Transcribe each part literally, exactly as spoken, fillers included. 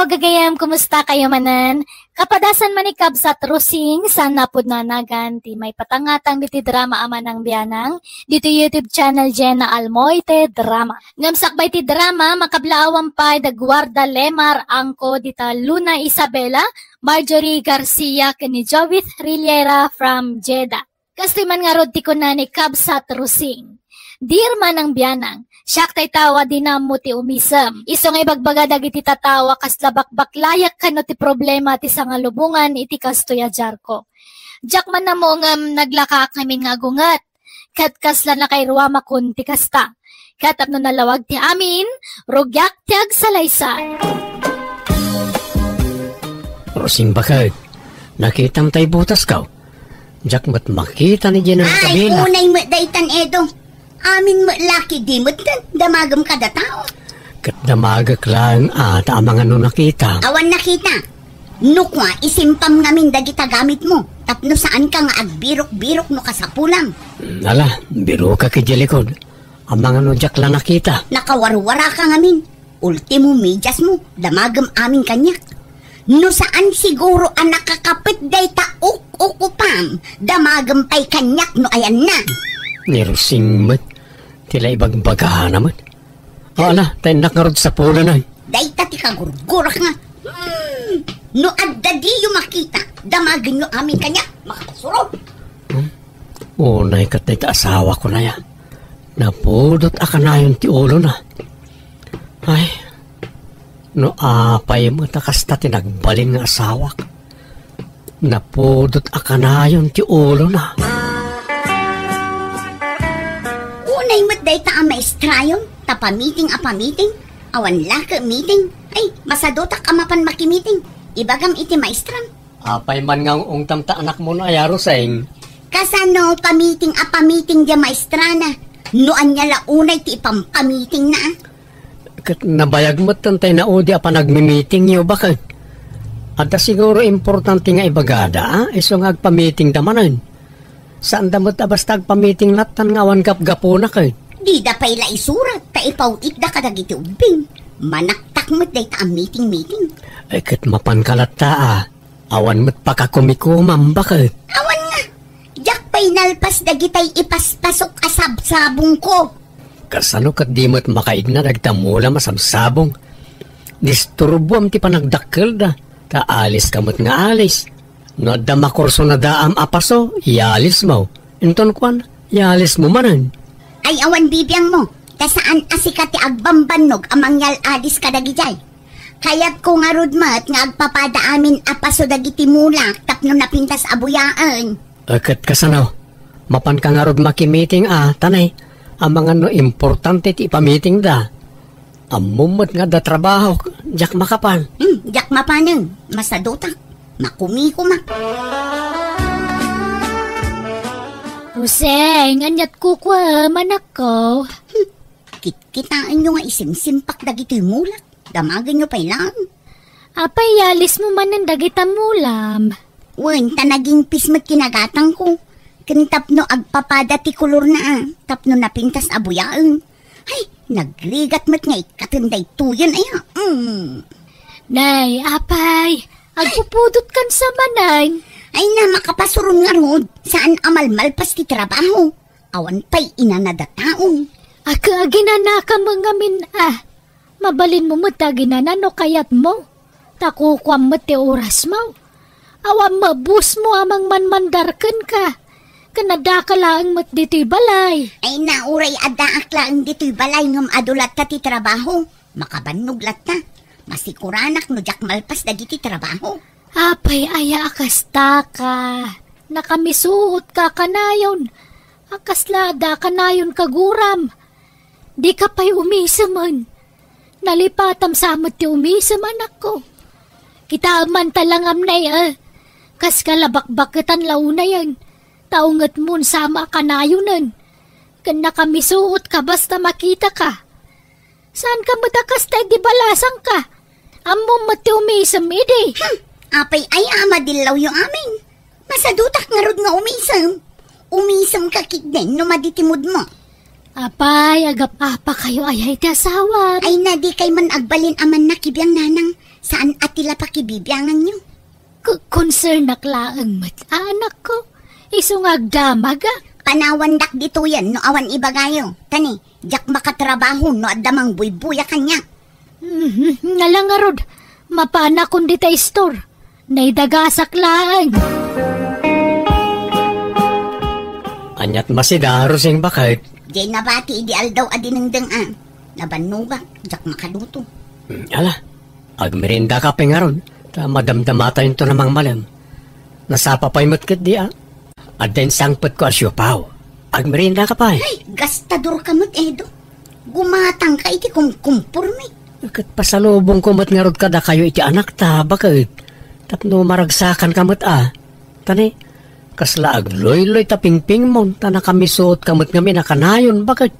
pagagayam, kumusta kayo manen? Kapadasan man ni Kabsat Rosing, saan napud no nagan ti maipatangatang diti drama a Manang Bianang, dito YouTube channel Jenna Almoite Drama. Ngem sakbay ti drama, makablaawan pay da Guarda Lemar Angko dita Luna Isabela, Marjorie Garcia ken ni Jovith Rillera from Jeddah. Kastoy man ngarud ti kuna ni Kabsat Rosing. Dear Manang Bianang, siak tay tao a dinammo ti umisem. Isu nga ibagbaga dagiti tatawa kasla bakbaklayak kano ti problema ti sangalubongan iti kastoy a diarko. Diak man ammo ngem naglakaak ngamin nga agunget. Ket kasla nakairuamakon ti kasta. Ket tapno nalawag ti amin, rugiak ti agsalaysay. Rosing baket, nakitam tay butasko? Diak met makita ni General Ay, Kabila. Unay met daytan, Edo. Amin met laki di met kan damagem kada tao. Ket damagek laeng a ta amangan no nakita. Awan nakita. No kua, isimpam ngamin dagita gamitmo. Tapno saanka nga agbirok-birok no kasapulam. Ala, birokak idiay likod. Amangan no diak la nakita. Nakawarwaraka ngamin. Ultimo, mediasmo, damagem amin kaniak. No saan siguro a nakakapet dayta uk-ukupam, damagem pay kaniak no ayanna. Ni Rosing met, ti la ibagbagana met. O, ala, ta innak ngarud sapulan, ay. Dayta ti kagurgurak nga. Hmm, no adda diyo makita, damagenyo amin kaniak, makapasuro. Hmm? Unay ket dayta asawako aya. Napudot a kanayon ti ulona. Ay, no apay met a kasta ti nagbalin nga asawak. Napudot a kanayon ti ulona. Unay met dayta a maestrayon, ta pamiting a pamiting, awan lake meeting. Ay, masadutak a mapan makimiting. Ibagam iti maestram. Apay man nga ung-ungtam ta anakmo no aya, Rosing? Kasano pamiting a pamiting dia maestrana? No ania la unay ti ipampamitingna, a? Ket nabayag met tay naudi a panagmimitingyo, baket. Adda siguro importante nga ibagada, a? Isu nga agpamitingda manen. Saanda met a basta agpamiting lattan nga awan gapgapuna, ket. Dida pay la isurat ta ipaw-itda kadagiti ubbing. Manaktak met dayta a miting-miting. Ay, ket mapanka latta, a. Awan met pakakumikumam, baket. Awan nga. Diak pay nalpas dagitay ipaspasok a sabsabongko. Kasano ket di met makaigna dagita mulam a sabsabong? Disturbuam ti panagdakkelda, ta aliska met nga alis. No adda makursunadaam a paso, ialismo. Inton kuan, ialismo manen. Ay, awan bibiangmo, ta saan a sika ti agbambannog a mangyal-adis kadagijay. Kayatko ngarud met nga agpapada amin a paso dagiti mulak tapno napintas a buyaen. E, ket kasano? Mapanka ngarud makimiting a, tanay, amangan no importante ti ipamitingda. Ammom met nga adda trabaho, diak makapan. Hmm, diak mapanen, masadutak. Makumikumak. Rosing, aniat kukuam, anakko? Hmm, kitkitaenyo nga isimsimpak dagitoy mulak. Damagenyo pay laeng. Apay, ialismo manen dagita mulam? Wen, ta nagingpis met kinagatangko. Ken tapno agpapada ti kolorna, a, tapno napintas a buyaen. Ay, nagrigat met nga ikkaten daytoyen, aya. Mm. Nay, apay, agpupudotkan sa manen. Ay na, makapasuron ngarud. Saan a malmalpas ti trabaho? Awan pay inanada taon. Aga, aginanaka met ngamin, a. Mabalinmo met ta aginana no kayatmo. Ta kukuam met ti orasmo. Awan mabusmo a mangmanmandar kenka. Ken addaka laeng met ditoy balay. Ay na, uray addaak laeng ditoy balay ngem adu latta ti trabaho. Makabannog latta. Masikuranak no diak malpas dagiti trabaho. Apay aya a kastaka? Nakamisuotka kanayon. A kasla adda kanayon kaguram. Dika pay umisemen. Nalipatam sa met ti umisem, anakko. Kitaem man ta langam nay, e. Kaska la bakbaketan la unayen. Ta ungetmon sa met a kanayonen. Ken nakamisuotka basta makitaka. Saanka met a kasta idi balasangka? Ammom met ti umisem idi. Hmm, apay aya a madillawyo amin? Masadutak ngarud nga umisem. Umisemka ketdin no madi ti moodmo. Apay, agap-apakayo aya iti asawam? Ay na, dikay man agbalin a mannakibiang, nanang. Saan a ti la pakibibianganyo? Ku-, konsernak laeng met, a, anakko. Isu nga agdamag, a. Panawandak ditoyen no awan ibagayo. Tani, diak makatrabaho no adda mangbuybuya kaniak. Mhm, nga la ngarud, mapanakon dita istor. Naidagasak laeng. Aniat masida, Rosing, baket? Diay nabati idi aldaw a dinengdeng a. Nabannogak, diak makaluto. Hmm, ala, agmeriendaka pay ngarud, ta madamdamatayonto a mangmalem. Nasapa pay met ketdi a. Adda insangpetko a siopaw. Agmeriendaka pay. Ay, gastadorka met, Edo. Gumatangka iti kumkumpormi. Ket pasalubongko met ngarud kadakayo iti anakta, baket. Tapno maragsakanka met a. Tani, kasla agluyloy ta pingpingmon, ta nakamisuotka met ngamin a kanayon, baket.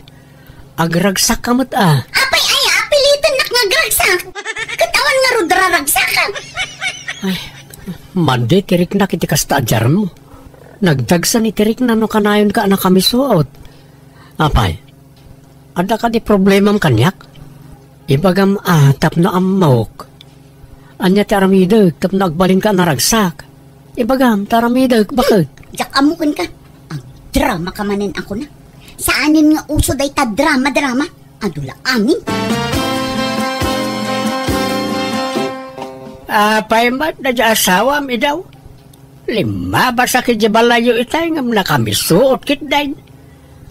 Agragsakka met a. Apay aya a pilitennak nga agragsak? Ket awan ngarud raragsakak. Ay, madi ti riknak iti kasta a diarmo. Nagdagsa ni ti rikna no kanayonka a nakamisuot. Apay, adda kadi problemam kaniak? Ibagam a tapno ammok. Ania ti aramidek tapno agbalinka a naragsak? Ibagam ta aramidek, baket. Diak ammo kenka. Agdramaka manen a kuna. Saanen nga uso dayta drama-drama. Adu la amin. Apay met daydiay asawam, Edo? Limmabasak idiay balayyo itay ngem nakamisuot ketdin.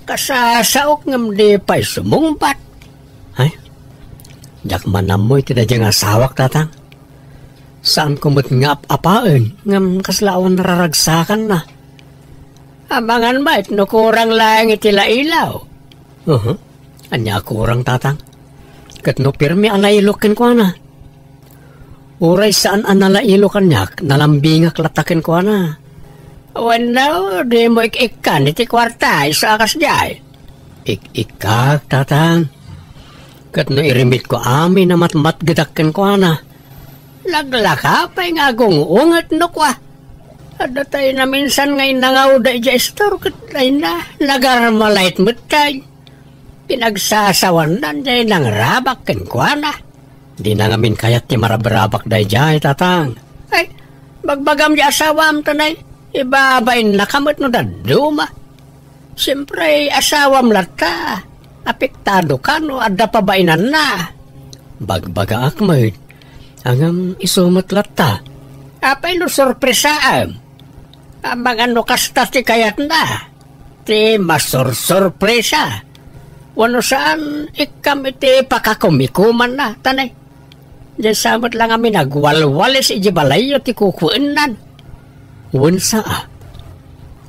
Kasasaok ngem di pay sumungbat. Ay, diak man ammo iti daydiay nga asawak, tatang. Saanko met nga ap-apaen ngem kasla awan raragsakanna. Amangan met no kurang laeng iti lailaw. Uhu. Ania a kurang, tatang? Ket no pirmi a nailok kenkuana? Uray saan a nalailo kaniak, nalambingak latta kenkuana. Wenno, dimo ik-ikkan iti kuarta, isu a kasdiay. Ik-ikkak, tatang. Ket no irimitko amin a matmatgedak kenkuana, naglaka pay nga agung-unget no kua. Adda tay naminsan nga innangawda idiay istor ket dayna, nagarmalait met tay. Pinagsasawanna diay nangrabak kenkuana. Dina ngamin kayat ti marabrabak daydiay, tatang. Ay, bagbagam diay asawam, tanay. Ibabainna ka met no dadduma. Siempre, asawam latta. Apektado ka no adda pabainanna. Bagbagaak met. Ngem isu met latta. Apay no sorpresaem? Amangan no kasta ti kayatna, ti masursurpresa. Wenno saan, ikkam iti pakakumikumanna, tanay. Diay sa met la ngamin agwalwalis idiay balayyo ti kukuennan. Wen sa a.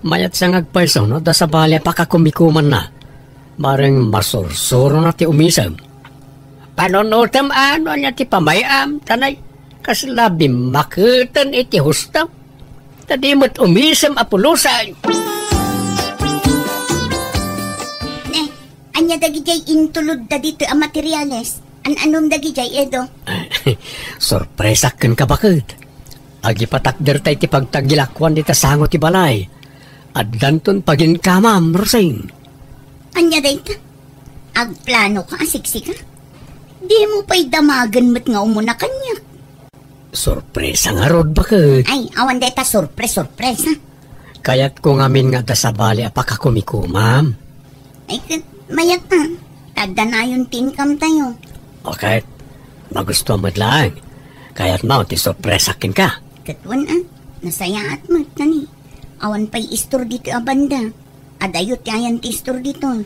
Mayat sa nga agpayso no adda sabali a pakakumikumanna. Bareng masursurona ti umisem. Panunotem a no ania ti pamay-am, tanay. Kasla bimmaketen iti hustom. Ta di met umisem a pulosan. Ne, ania dagidiay intulodda ditoy a materiales? An-anom dagidiay, Edo? Sorpresak kenka, baket. Agipatakderta iti pagtagilakuan dita sango ti balay. Addanton paginkamam, Rosing. Ania dayta? Agplano ka a siksika? Dimo pay damagen met nga umuna kaniak. Sorpresa ngarud, baket. Ay, awan dayta sorpres-sorpresa. Kayatko ngamin nga adda sabali a pakakumikumam. Ay, ket mayat a. Tagdanayon ti income tayo. Okay. Magustuam met laeng. Kayatmo ti sorpresa kenka. Ket wen a. Nasayaat met, tani. Awan pay istor ditoy a banda. Adayo ti ayan ti istor ditoy.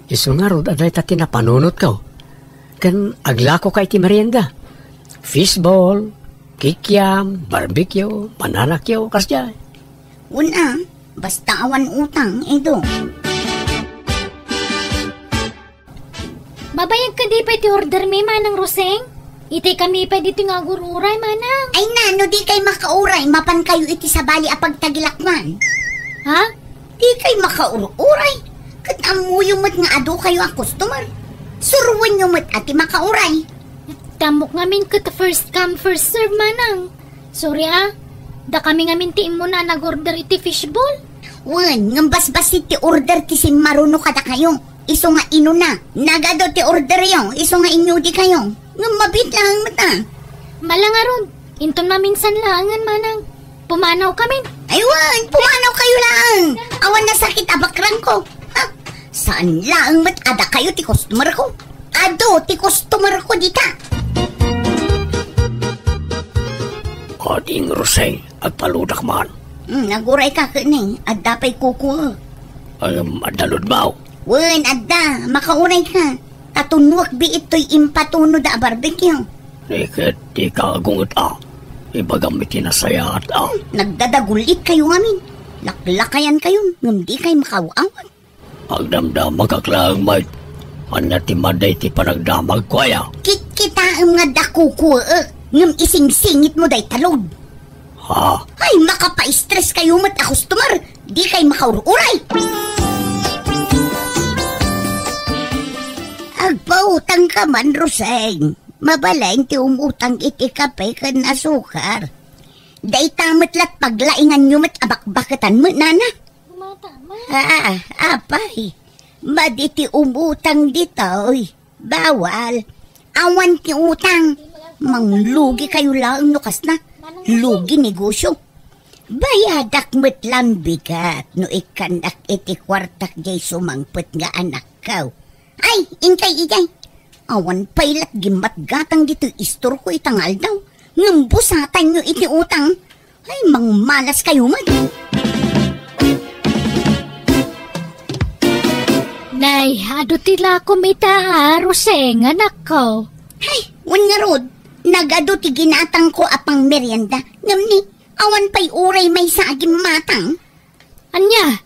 Isu ngarud a dayta ti napanunotko. Ken aglakoka iti merienda. Fishball, kikiam, barbecue, banana cue, kasdiay. Wen a, basta awan utang, Edo. Mabayag kadi pay ti order mi, Manang Roseng? Itay kami pay ditoy nga agur-uray, Manang. Ay na, no di kay makauray, mapan kayo iti sabali a pagtagilakuan. Ha? Di kay makaururay. Ket ammoyo met nga adu kayo a customer. Suruenyo met a ti makauray. Tamok ngamin ket first come, first serve, Manang. Sorry a. Da kami ngamin ti immuna a nag-order iti fishball. Wen, ngem basbassit ti order ti simmaruno kadakayo. Isu nga inuna, nagadu ti orderyo, isu nga inyudi kayo. Ngem mabiit laeng met a. Bala ngarud, inton maminsan laengen, manang. Pumanawkamin. Ay wen, pumanawkayo laeng. Awan nasakit a bakrangko. Ha? Saan laeng met a dakayo ti customerko. Adu ti customerko dita. Ading Roseng, agpaludak man. Hmm, agurayka ket ni, adda pay kukuek. Ngem adda ludmaw? Wen, adda, makaurayka. Ta tunuek biit toy impatunoda a barbecue. Ni ket dika agunget a. Ibagam iti nasayaat a. Hmm, nagdadagul-itkayo ngamin. Laklakayankayon, ngem dikay makaaw-awat. Agdamdamagak laeng met. Ania ti madi ti panagdamagko aya? Kitkitaem nga adda kukuek, ngem isingsingitmo dayta load. Ha? Ay, makapastress kayo met a customer. Dikay makaur-uray. Agpautangka man, Roseng. Mabalin ti umutang iti kape ken asukar. Dayta met lat paglainganyo met a bakbaketan met, nana. Gumata, ma. Ah, apay. Madi ti umutang ditoy. Bawal. Awan ti utang. Manglugi kayo laeng no kasna. Lugi negosyo. Bayadak met lang bigat no ikkannak iti kuartak jay sumangpet nga anakko. Ay, inkay idiay. Awan pay lat gimmatgatang ditoy istorko ita nga aldaw. Ngem busatanyo iti utang. Ay, mangmalas kayo met. Nay, adu ti lakom ita, a, Roseng, anakko. Ay, wen ngarud, nagadu ti ginatangko a pangmerienda. Ngem ni, awan pay uray maysa a gimmatang. Ania?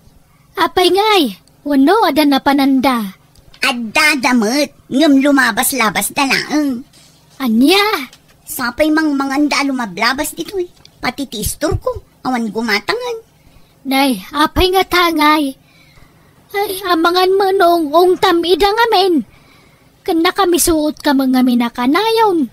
Apay ngay? Wenno adda napananda? Addada met, ngem lumabas-labasda laeng. Ania? Sapay mangmanganda a lumablabas ditoy. Pati ti istorko, awan gumatangan. Nay, apay ngata ngay? Ay, amangan met no ung-ungtam ida ngamin. Ken nakamisuotka met ngamin a kanayon.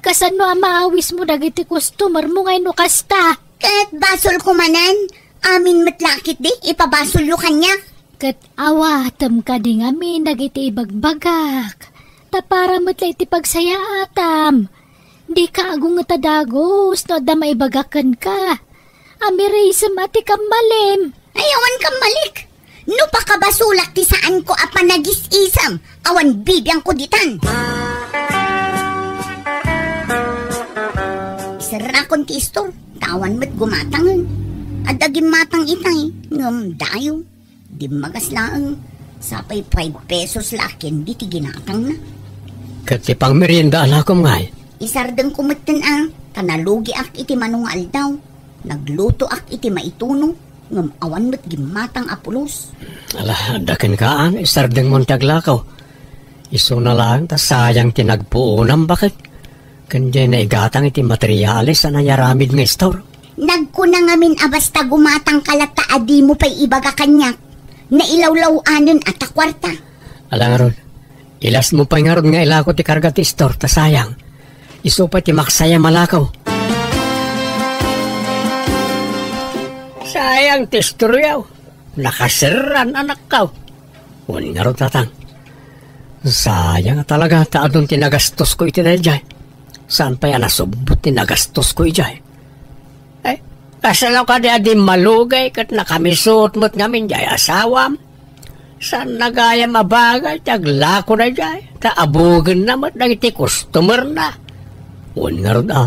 Kasano a maawismo dagiti customermo ngay no kasta? Ket basolko manen, amin met la ketdi, ipabasolyo kaniak. Ket awatem kadi ngamin dagiti ibagbagak, ta para met la iti pagsayaatam. Dika agunget a dagus no adda maibaga kenka. Amirisem a ti kammalim. Ay, awan kammalik. No pakabasolak ti saanko a panagis-isem, awan bibiangko ditan. Iserrakon ti istor, ta awan met gumatangen. Adda gimmatang itay, ngem dayo. Dimmagas laeng, sapay five pesos la ken diti ginatangna. Ket ti pangmerienda a lakom ngay? Isardengko metten a, ta nalugiak iti mano nga aldaw. Naglutoak iti maituno, ngem awan met gimmatang a pulos. Ala, adda kenka, isardengmon ti aglakaw. Isuna laeng ta sayang ti nagpuonam baket. Ken diay naigatang iti materiales a nayaramid nga istor. Nagkuna ngamin a basta gumatangka latta a dimo pay ibaga kaniak, nailawlaw-anen a ta kuarta. Ala ngarud, ilasmo pay ngarud nga ilako ti karga ti istor, ta sayang. Isu pay ti maksayam a lakaw. Sayang ti istoryo. Nakaserran, anakko. Wen ngarud, tatang. Sayang talaga ta adun ti nagastosko iti daydiay. Saan pay a nasubbot ti nagastosko idiay? Eh, kasano kadi a di malugay ket nakamisuot met ngamin diay asawam? Saan na gayam a bagay ti aglako daydiay? Ta abugenna met dagiti customerna. Wen ngarud a,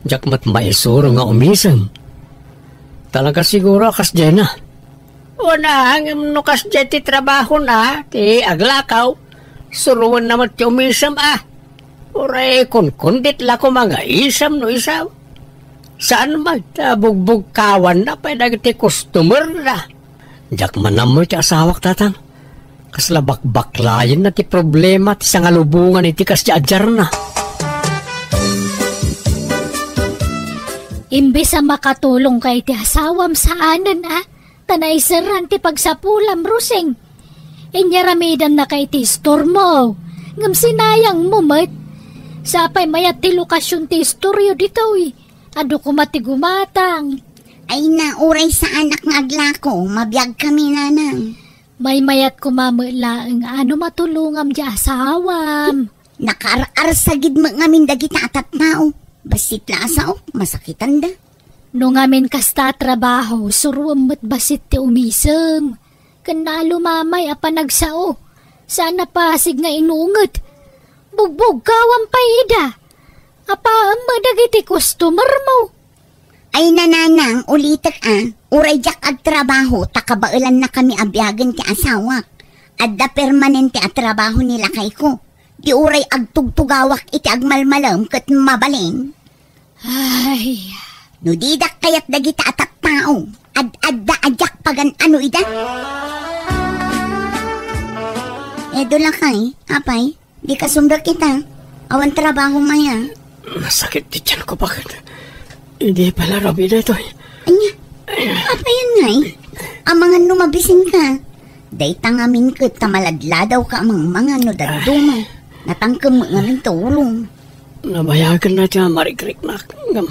diak met maisuro nga umisem. Talaga siguro a kasdiay na. Wen a, ngem no kasdiay ti trabahona, ti aglakaw, suroenna met ti umisem a. Uray kunkundit la koma nga isem no isu. Saan met ta bugbugkawanna pay dagiti customerna. Diak man ammo iti asawak, tatang. Kasla bakbaklayenna ti problema ti sangalubongan iti kasdiay a diarna. Imbes a makatulongka iti asawam saanen a, ta naiserran ti pagsapulam, Roseng. Inyaramidannaka iti istormo, ngem sinayangmo met. Sapay mayat ti lokasion ti istoryo ditoy. Adu koma ti gumatang. Ay na, uray saanak nga aglako, mabiagkami, nanang. Maymayat koma met laeng a no matulongam diay asawam. Nakaar-arsa gid met ngamin dagita a tattao. Bassit la a saok, masakitanda. No ngamin kasta a trabaho, suroem met bassit ti umisem. Ken naalumamay a panagsao. Saan a pasig nga inunget. Bugbugkawam pay ida. Apaem met dagiti customer mo. Ay, nanang, ulitek a, uray diak agtrabaho ta kabaelannakami a biagen ti asawak. Adda permanente a trabaho ni lakayko. Ti uray agtugtugawak iti agmalmalem ket mabalin. Ay. No didak kayat dagita a tattao, ad-adda a diak pagan-ano ida. Edo lakay, apay, di ka sumrek ita. Awan trabaho maya. Masakit ti tiyan ko, bakit? Hindi pala rabi daytoy. Anya, apayan ngay? Amangan no mabisin ka. Dayta ngamin ket ta maladladaw ka amang mangan no dadduma. Natangkem met ngamin ta ulong. Nabayagen na ti amarikriknak. Ngem,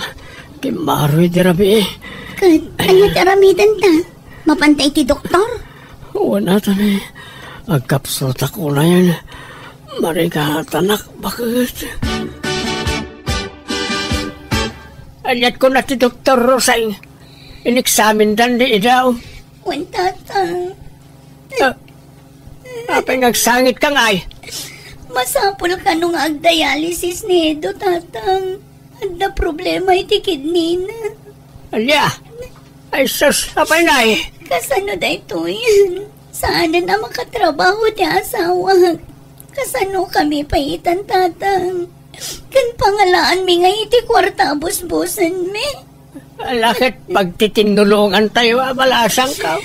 kimmaroy ti rabii. Ket, anya ti aramiden ta? Mapanta iti doktor? Wen, atani, agkapsultak unayen. Marigatanak, baket. Aniat kuna ti doktor, Roseng? Ineksamindan ni idaw. Wen, tatang. Ah, apay nga agsangit ka ngay? Masapul kano nga agdialysis ni Edo, tatang. Adda problema iti kidney na. Ania? Ay sus, apay ngay? Kasano daytoy? Saanen a makatrabaho ti asawa. Kasano kami pay itan, tatang? Ken pangalaanmi ngay iti kuarta a busbusenmi. Ala ket pagtitinnulongantayo a balasangko.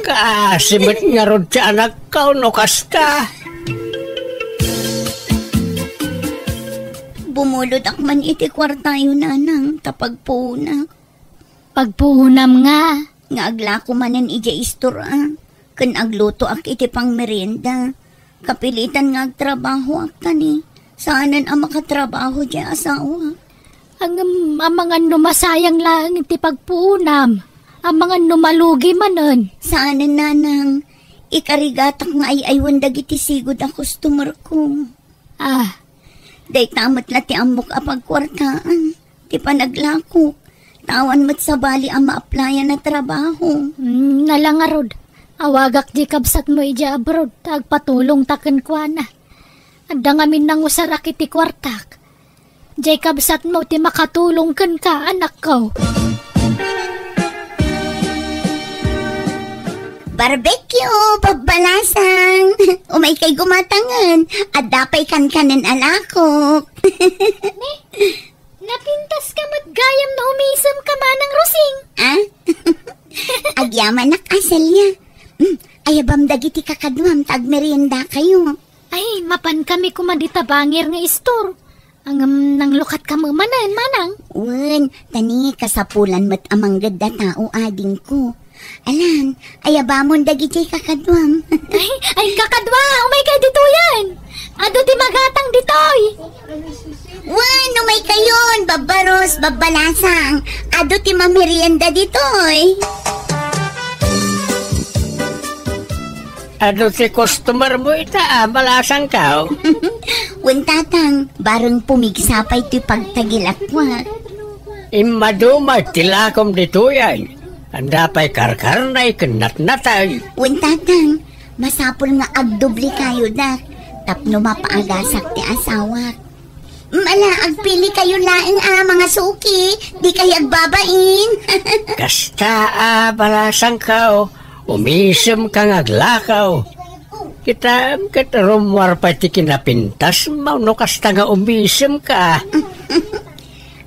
Kaasi met ngarud ti anakko no kasta. Bumulodak man iti kuartayo, nanang, ta pagpuonak. Pagpuonam nga? Nga aglako manen idiay istor-a, ken aglutoak iti pangmerienda. Kapilitan nga agtrabahoak, tani saanen a makatrabaho diay asawa. Ngem amangan no masayang laeng ti pagpuonam, amangan no malugi manen. Saanen, nanang, ikarigatak nga ay-aywan dagiti sigud a customer ko. Ah. Dayta met la ti ammok a pagkuartaan, ti panaglakok. Ta awan met sabali a maaplayan a trabaho. Mm, nala ngarud, awagak diay kabsatmo idiay abroad, ta agpatulongta kenkuana. Adda ngamin nangusarak iti kuartak. Diay kabsatmo ti makatulong kenka, anakko. Barbecue, babbalasang. Umaykay gumatangen. Adda pay kankanen a lakok. Ne, napintas ka met gayam no umisem ka, Manang Rosing. Ah? Agyamanak, Aselia. Mm, ayabam dagiti kakaduam ta agmeriendakayo. Ay, mapan kami koma dita bangir nga istor. Ngem nanglukat ka met manen, Manang? Wen, tani kasapulan met a manggedda tao adingko. Alan, ayabamon dagiti kakaduam. Ay, ay, kakadua, umaykay ditoyen. Adu ti magatang ditoy. Wen, umaykayon, babbaros, babbalasang. Adu ti mamerienda ditoy. Adu ti customer mo ita, a, balasangko? Wen, tatang, bareng pumigsa pay ti pagtagilakwak. Immaduma ti lakom ditoyen. Adda pay karkarnay ken natnatay. Wen, tatang, masapul nga agdoblekayo, dak, tapno mapaagasak ti asawak. Mala, agpilikayo laeng a mangasuki, dikay agbabain. Kasta a balasangko, umisemka nga aglakaw. Kitaem ket rummuar pay ti kinapintasmo no kasta nga umisemka.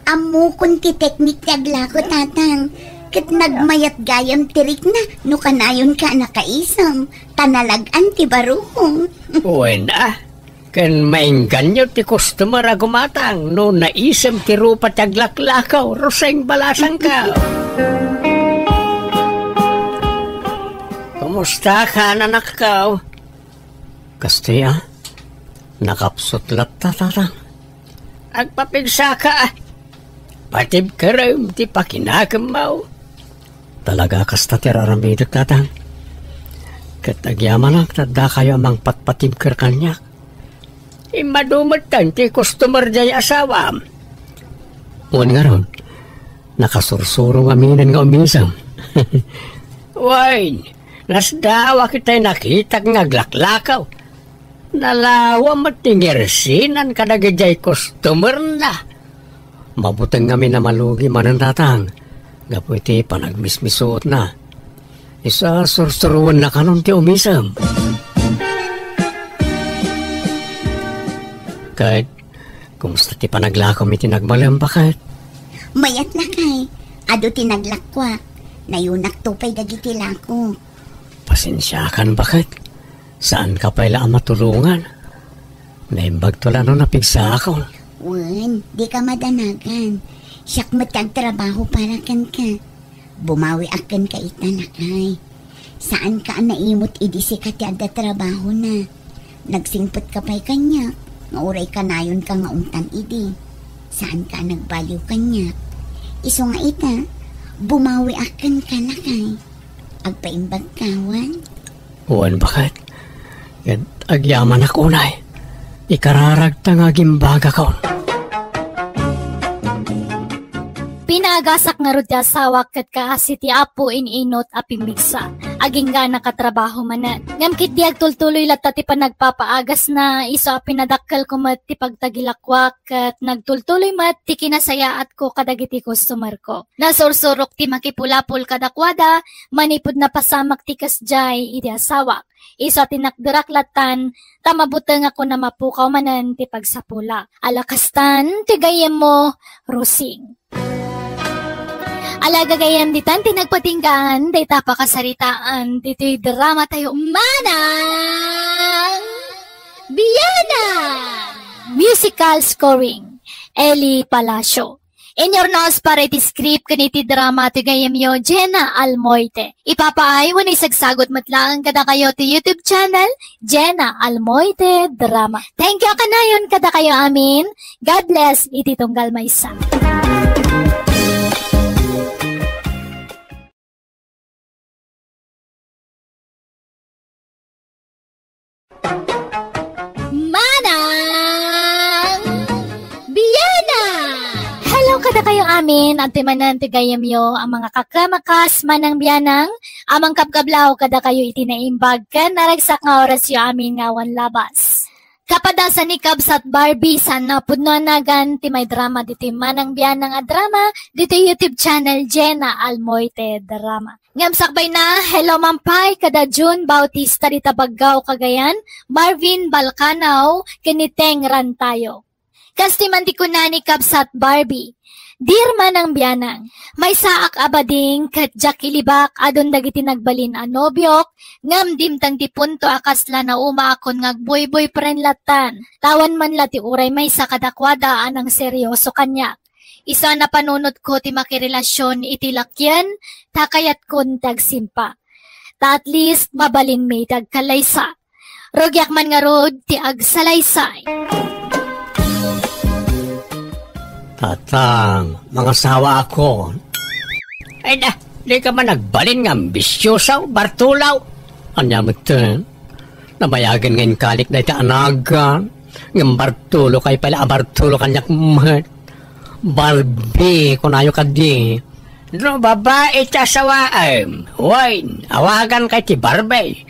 Ammokon ti teknik ti aglako, tatang. Ket nagmayat gayam ti rikna no kanayonka a nakaisem, ta nalag-an ti barukong. Wen a, ken maengganyo ti customer a gumatang no naisem ti rupa ti aglaklakaw, Roseng, balasangko. Kumusta ka, anakko? Kastoy a, nakapsut latta, tatang. Agpapigsaka, patibkerem ti pakinakemmo. Talaga kasta ti raramidek, tatang. Ket agyamanak ta addakayo a mangpatpatibker kaniak. Immadu metten ti customer diay asawam. Wen ngarud, nakasursuro ngaminen nga umisem. Wen, nasdaaw a kitay nakitak nga aglaklakaw. Nalawa met ti ngersinan kadagidiay customerna. Mabuteng ngamin a malugi manen, Tatang, gapu iti panagmismisuotna. Isu a sursuroenna kanon ti umisem. Ket, kumusta ti panaglakam iti nagbalem, baket? Mayat, lakay. Adu ti naglakuak. Nayunakto pay dagiti lakok. Pasensiakan, baket. Saanka pay la a matulongan. Naimbagto la no napigsaakon. Wen, dika madanagan. Siak met ti agtrabaho para kenka. Bumawiak kenka ita, lakay. Saanka a naimut idi sika ti adda trabahona. Nagsingpetka pay kaniak, nga uray kanayonka nga umtan idi. Saanka a nagbaliw kaniak. Isu nga ita, bumawiak kenka, lakay. Agpaimbagka, wen? Wen, baket. Ket agyamanak unay. Ikararagta nga agimbagakon. Pinaagasak ngarud ti asawak ket kaasi ti Apo in-inut a pimmigsa. Agingga a nakatrabaho manen. Ngem ketdi agtultuloy latta ti panagpapaagasna, isu a pinadakkelko met ti pagtagilakuak ket nagtultuloy met ti kinasayaatko kadagiti customerko. Nasursurok ti makipulapol kadakuada manipud napasamak ti kasdiay iti asawak. Isu a tinakderak lattan, ta mabutengakon a mapukaw manen ti pagsapula. Ala kastan ti gayyemmo, Rosing. Ala gagayyem, ditan ti nagpatinggaan dayta a pakasaritaan ditoy drama tayo, Manang Bianang! Musical scoring, Eli Palacio. Inurnos para iti script ken iti drama ti gayyemyo, Jenna Almoite. Ipapaay wenno isagsagut met laeng kadakayo ti YouTube channel, Jenna Almoite Drama. Thank you kanayon kadakayo amin. God bless iti tunggal maysa. Manang Bianang! Hello kadakayo amin, adtoy manen ti gayyemyo a mangakakamakas, Manang Bianang, a mangkabkablaw kadakayo iti naimbag ken naragsak nga orasyo amin nga awan labas. Kapadasan ni Kabsat Barbie, saan a pudno a nagan ti maidrama ditoy Manang Bianang a drama ditoy YouTube channel, Jenna Almoite Drama. Ngem sakbayna, hello man pay kada June Bautista dita Baggao, Cagayan, Marvin Balcanao, ken ni Teng Rantayo. Kastoy man ti kuna ni Kabsat Barbie, Dear Manang Bianang, maysaak a bading ket diak ilibak adun dagiti nagbalin a nobiok, ngem dimteng ti punto a kasla naumaakon nga agboy-boyfriend lattan. Awan man la ti uray maysa kadakuada a nangseryoso kaniak. Isu a napanunotko ti makirelasyon iti lakien, ta kayatkon ti agsimpa. Ta at least, mabalinmi ti agkalaysa. Rugiak man ngarud ti agsalaysay. Tatang, mangasawaakon. Ay da, dika man agbalin nga ambisiosa, Bartulaw. Ania met, eh? Nabayagen nga inkalik dayta a nagan, ngem Bartulo kay pala a Bartulo kaniak met. Barbie, kunayo kadi. No babai ti asawaem, wen, awagan kay ti Barbie.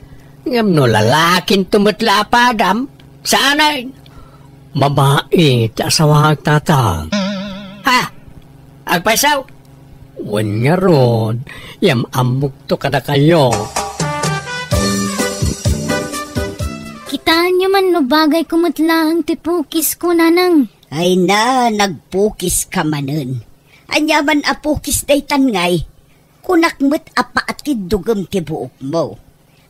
Ngem no lalakinto met la a padam, saanen. Babai ti asawaak, Tatang. Ha? Agpayso? Wen ngarud, yam-ammokto kadakayo. Kitaenyo man no bagayko met laeng ti pukisko, Nanang. Ay na, nagpukiska manen. Ania man a pukis daytan ngay? Kunak met a paatiddogem ti buokmo.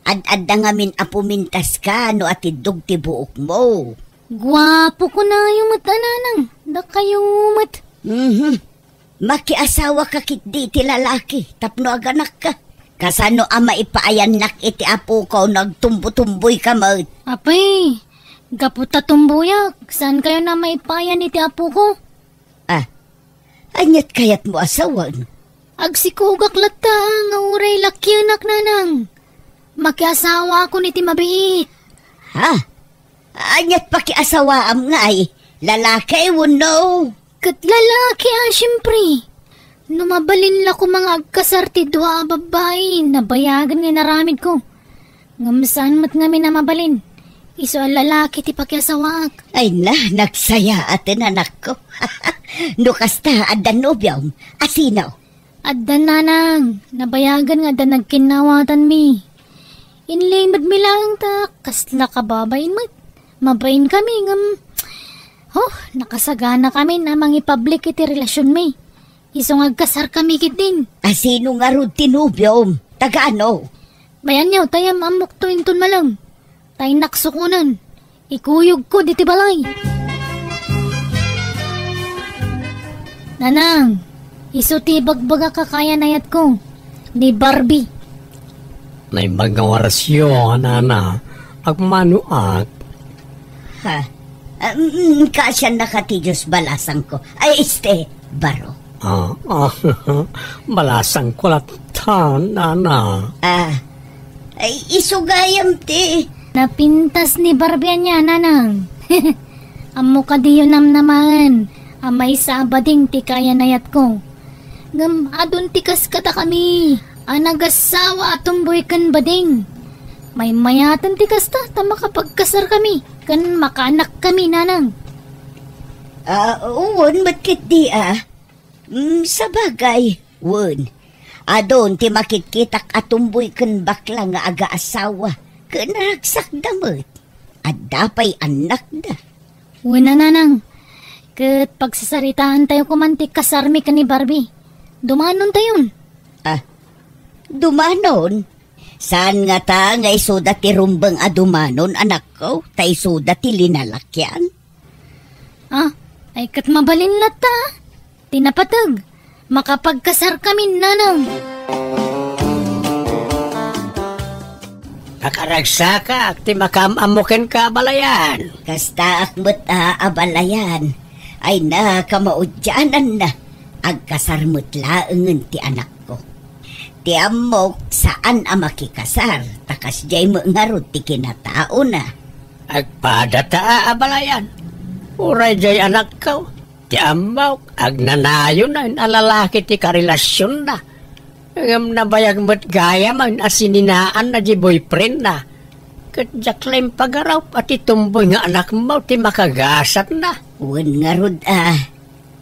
Ad-adda ngamin a pumintaska no atiddog ti buokmo. Guapo kunayo met a Nanang, dakayo met. Mhm. Makiasawaka ketdi iti lalaki tapno aganakka. Kasano a maipaayannak iti apoko no agtumbotumboyka met? Apay, gapu ta tumboyak, saankayon a maipaayan iti apoko? Ah, aniat kayatmo a sawen? Agsikogak latta nga uray lakienak, Nanang. Makiasawaakon iti mabiit. Ha? Ania't pakiasawaam ngay? Lalaki wenno? Ket lalaki a, siempre. No mabalin la koma nga agkasar ti dua a babbai, nabayagen nga inaramidko. Ngem saan met ngamin a mabalin. Isu a lalaki ti pakiasawaak. Ay na, nagsayaaten, anakko. No kasta, adda nobiom. A sino? Adda, nanang, nabayagen nga adda nagkinnawatanmi. Inlimedmi laeng ta kasla kababain met. Mabain kami ngem, oh, nakasagana kami a mangipublic iti relasionmi. Isu nga agkasar kami ketdin. A sino ngarud ti nobiom? Taga ano? Bayan niyo, tayam ammokto inton malem. Ta innak sukonen. Ikuyogko diti balay. Nanang, isu ti ibagbagak a kayan-ayatko, ni Barbie. Naimbag nga orasyo, nana, agmanoak. Ha? Ah, mm, kaasiannaka ti Dios, balasangko. Ay, este, baro. Ah, ah, balasangko latta, nana. Ah, ay, isu gayam ti. Napintas ni Barbie ania, nanang. Ammo kadiyo namnamaen a maysa a bading ti kayan-ayatko. Ngem adun ti kas kadakami a nagasawa a tumboy ken bading. Maymayaten ti kasta ta makapagkasarkami ken makaannakkami, nanang. Ah, wen met ketdi, ah. Mm, sabagay, wen. Adun ti makitkitak a tumboy ken bakla nga agaasawa, ken ragsakda met. Adda pay annakda. Wen a, nanang, ket pagsasaritaantayo koman ti kasarmi ken ni Barbie. Dumanontayon. Ah, dumanon? Saan ngata nga isuda ti rumbeng a dumanon, anakko, ta isuda ti linalakian? Ah, ay ket mabalin latta. Ti napateg, makapagkasarkami, nanang. Nakaragsakak ti makaam-ammo kenka, abalayan. Kastaak met a, abalayan. Ay na, kamaudiananna. Agkasar met laengen ti anakko. Ti ammok, saan a makikasar, ta kasdiay met ngarud ti kinataona. Agpadata a, abalayan. Uray diay anakko, ti ammok, agnanayon a lalaki ti karelasionna. Ngem nabayag met gayam a sininaanna diay boyfriendna. Ket diak la impagarup a ti tumboy nga anakmo ti makagasatna. Wen ngarud a,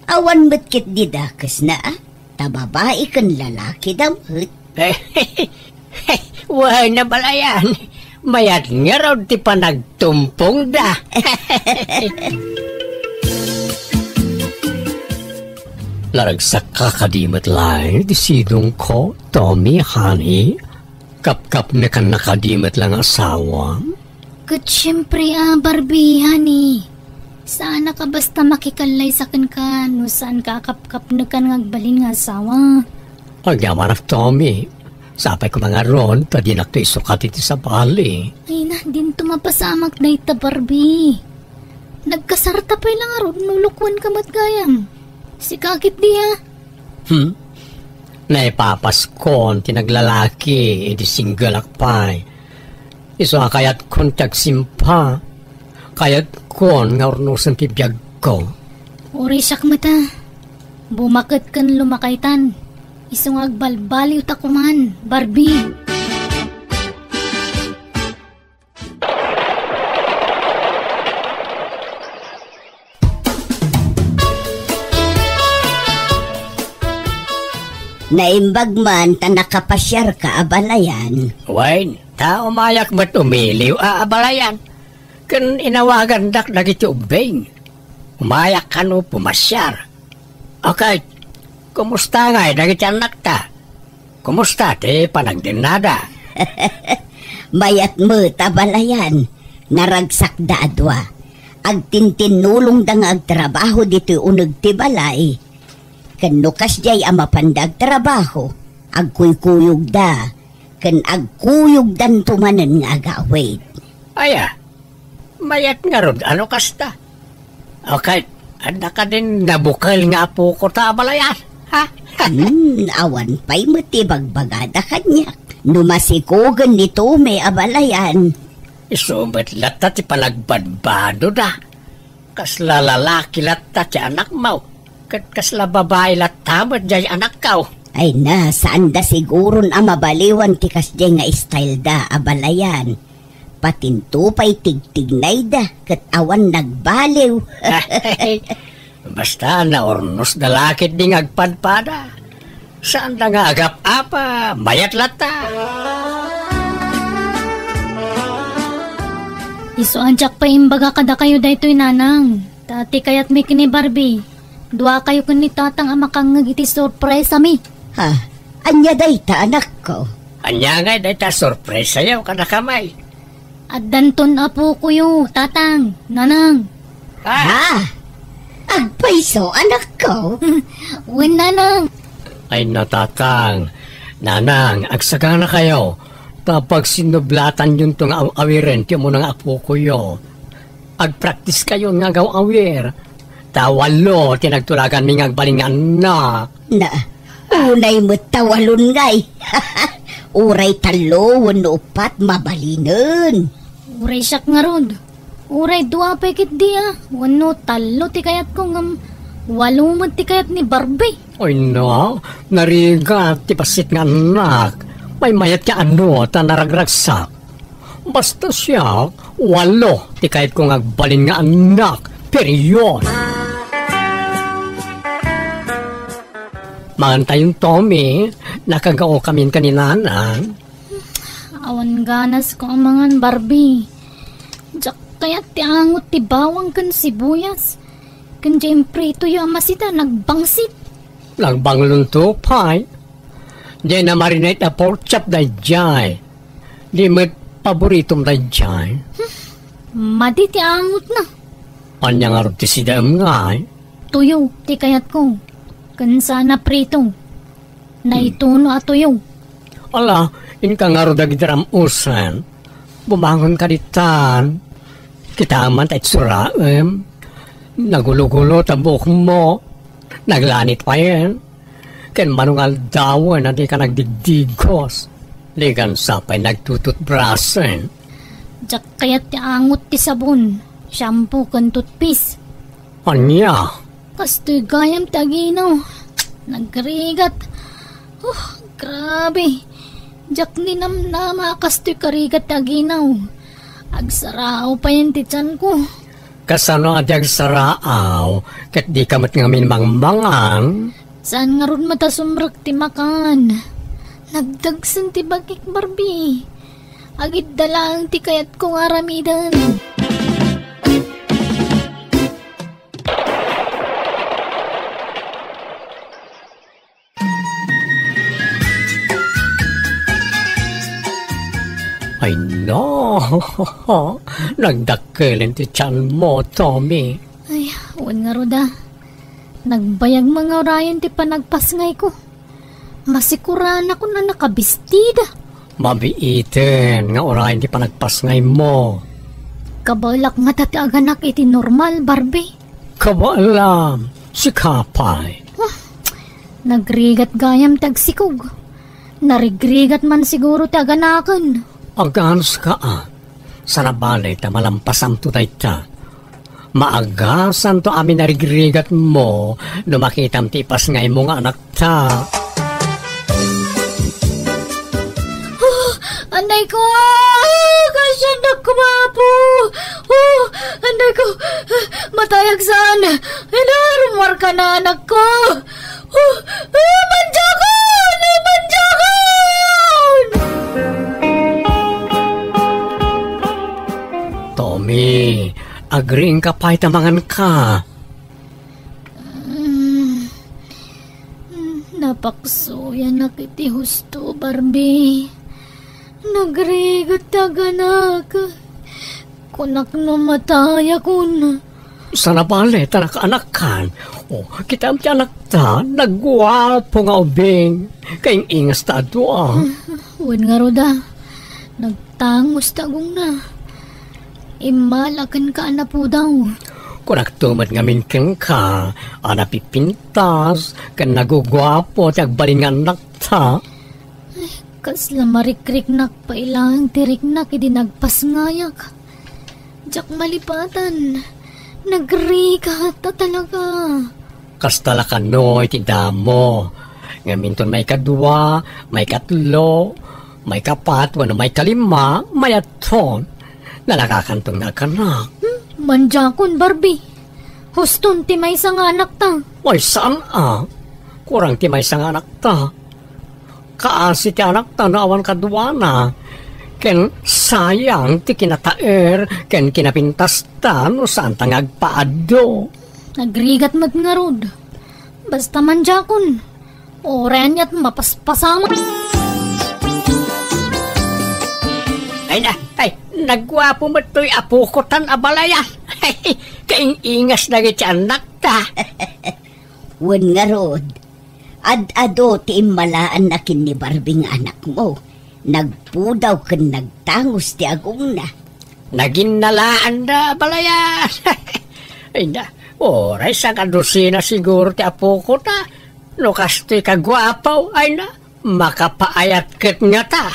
awan met ketdi dakesna a, ta babai ken lalakida met. Wen a, abalayan, mayat ngarud ti panagtumpongda. Naragsakka kadi met laeng ti sidongko, Tommy, honey? Kapkapnekanna kadi met la nga asawa? Ket siempre a, Barbie, honey. Saanak a basta makikallaysa kenka no saanka a kapkapnekan nga agbalin nga asawa. Agyamanak, Tommy. Sapay koma ngarud ta dinakto isukat iti sabali. Ay na, dinto mapasamak dayta, Barbie. Nagkasarta pay la ngarud no lukuenka met gayam. Sika ketdi a. Hmm? Naipapaskon ti naglalaki idi singgelak pay. Isu a kayatkon ti agsimpa. Kayatkon nga urnosen ti biagko. Uray siak met a. Bumaket ken lumakaytan. Isu nga agbalbaliwta koman, Barbie. Naimbag man ta nakapasiarka, abalayan. Wen, ta umayak met umiliw a, abalayan. Ken inawagandak dagiti ubbing. Umayak kano pumasiar. Okay, kumusta ngay dagiti annakta? Kumusta ti panagdennada? Mayat met, abalayan. Naragsakda a dua. Agtintinnulongda nga agtrabaho ditoy uneg ti balay. Ken no kasdiay a mapanda agtrabaho, agkuykuyogda, ken agkuyogdanto manen nga agawid. Aya, mayat ngarud a no kasta. O ket, adda kadin nabukel nga apokota, abalayan, ha? Hmm, awan pay met ti bagbagada kaniak. No masikogen ni Tommy, abalayan. Isu met latta ti panagbadbadoda. Kasla lalaki latta ti anakmo, ket kasla babai latta met diay anakko. Ay na, saanda siguron a mabaliwan ti kasdiay nga style da a balayan. Patinto pay tigtignayda ket awan nagbaliw. Basta naurnosda la ketdi nga agpadpada. Saanda nga agap-apa, mayat latta. Isu a diak pay imbaga kadakayo daytoy, Nanang. Ta ti kayatmi ken ni Barbie, duakayo ken ni Tatang a makangngeg iti surpresami. Ha? Ania dayta, anakko? Ania ngay dayta a surpresayo kadakami? Addanton apokoyo, Tatang, Nanang. Ah! Ha? Agpayso, anakko? Wen, Nanang. Ay, na, Tatang, Nanang, agsaganakayo, ta pagsinnublatanyonto nga aw-awiren ti umuna nga apokoyo. Agpraktiskayon nga agaw-awir. Ta walo ti nagtulaganmi nga agbalin nga annak. Na, unay met ta walon ngay. Uray tallo wenno uppat, mabalinen. Uray siak ngarud. Uray dua pay ketdi a wenno tallo ti kayatko ngem walo met ti kayat ni Barbie. Ay na, narigat ti bassit nga annak. Maymayat ti anu ta naragragsak. Basta siak, walo ti kayatko nga agbalin nga annak. Period. Mangantayon, Tommy, nakagaokamin ka ni Nanang. Awan ganasko a mangan, Barbie. Diak kayat ti angot ti bawang ken sibuyas. Ken diay impritoyo a masita, nagbangsit. Nagbanglonto pay. Diay namarinate a pork chop daydiay. Di met paboritom daydiay. Madi ti angotna. Ania ngarud ti sidaem ngay? Tuyo ti kayatko. Ken saan a prito. Naituno a tuyo. Ala, inka ngarud dagiti ram-usen. Bumangon ka ditan. Kitaem man ta itsuraem. Nagulogulo ta buokmo. Naglanit payen. Ken manungaldawen a dika nagdigdigos. Legan sa pay nagtututbrasen. Diak kayat ti angot ti sabon, shampoo ken toothpaste. Ania? Kastoy gayam ti aginaw. Nagrigat. Oh, grabe. Diak ninamnama a kastoy karigat ti aginaw. Agsaraaw payen ti tianko. Kasano a di agsaraaw ket dika met ngamin mangmangan? Saan ngarud met a sumrek ti makan. Nagdagsen ti bagik, Barbie. Agidda laeng ti kayatko nga aramiden. Ay, no! Nagdakkelen ti tianmo, Tommy. Ay, wen ngarud a. Nagbayag nga urayen ti panagpasngayko. Masikuranakon a nakabistida. Mabiiten nga urayen ti panagpasngaymo. Kabaelak ngata ti aganak iti normal, Barbie. Kabaelam, sika pay. Huh, nagrigat gayam ti agsikog. Narigrigat man siguro ti aganaken. Aganska a. Saan a bale ta malampasamto dayta. Maagasanto amin a rigrigatmo no makitam ti ipasngaymo nga anakta. Oh, anay ko! Ah, kasiannak ko, Apo! Oh, anay ko! Ah, matayag saan? Inarumar ka na, anak ko! Oh, ah, manjakon! Ah, manjakon! Tommy, agriingka pay ta manganka. Mm, napaksuyanak iti husto, Barbie. Nagrigat ti aganak. Kunak no matayakon. Saan a bale ta nakaanakkan. O, kitaem ti anakta, nagguapo nga ubing. Kaing-ingas ta a dua. Wen ngarud a, nagtangos ti agongna. Immala kenka a napudaw. Kunakto met ngamin kenka a napipintas ken naguguapo ti agbalin nga annakta. Ay, Kasla marikriknak pay laeng ti riknak idi nagpasngayak. Diak malipatan. Nagrigat a talaga. Kasta la kano iti damo. Ngem inton maikadua, maikatlo, maikapat, wenno maikalima, mayatton. Nalakakanton nga agkanak. Hmm, mandiakon, Barbie. Huston ti maysa nga anakta. Ay, saan a? Kurang ti maysa nga anakta. Kaasi ti anakta no awan kaduana. Ken sayang ti kinataer ken kinapintasta no saanta nga agpaaddo. Nagrigat met ngarud. Basta mandiakon. Uray aniat mapaspasamak. Ay na, ay, nagguapo met toy apoko tan a balaya. Kaing-ingas dagiti annakta. Wen ngarud, ad-ado ti immalaanna ken ni Barbie nga anakmo. Nagpudaw ken nagtangos ti agongna. Naginnalaanda a balaya. Ay na, uray sangkadusina siguro ti apoko ta. No kastoy kaguapo, ay na, makapaayat ket ngata.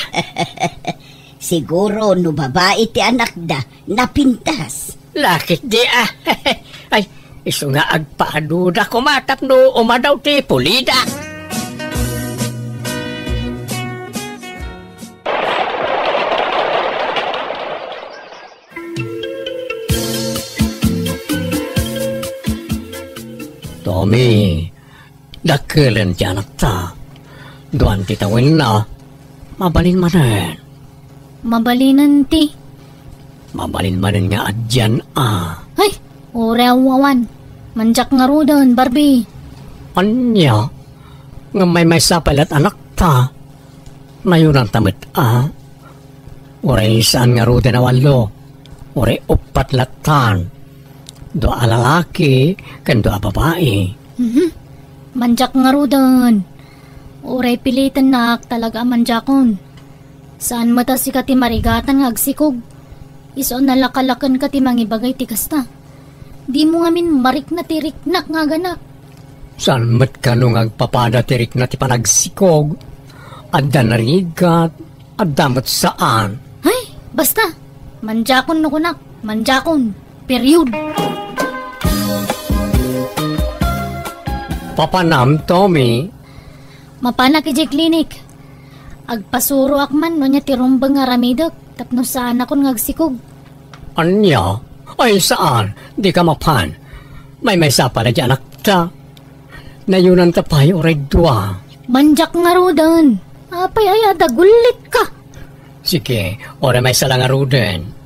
Siguro no babai ti anakda, napintas. Lakit di a. Ay, isu nga agpaaduda koma tapno umadaw ti pulida. Tommy, dakkelen ti anakta. Duan ti tawenna. Mabalin manen. Mabalinen ti. Mabalin manen nga addan a. Ay, uray awan. Mandiak ngaruden, Barbie. Ania? Ngem maymaysa pay la't anakta. Nayunanta met a. Uray saan ngaruden a wallo. Uray uppat lattan. Dua a lalaki ken dua a babai. Mhm. Mandiak ngaruden. Uray pilitennak talaga a mandiakon. Saan met a sika ti marigatan nga agsikog. Isu a nalakalakenka ti mangibagay ti kasta. Dimo ngamin marikna ti riknak nga aganak. Saan met kano nga agpapada ti rikna ti panagsikog? Adda narigat, adda met saan. Ay, basta. Mandiakon no kunak, mandiakon. Period. Papanam, Tommy? Mapanak idiay klinik. Agpasuroak man no ania ti rumbeng nga aramidek tapno saanakon nga agsikog. Ania? Ay, saan? Dika mapan. Maymaysa pay la't anakta. Nayunanta pay uray dua. Mandiak ngaruden. Apay aya, dagullitka. Sige, uray maysa la ngaruden.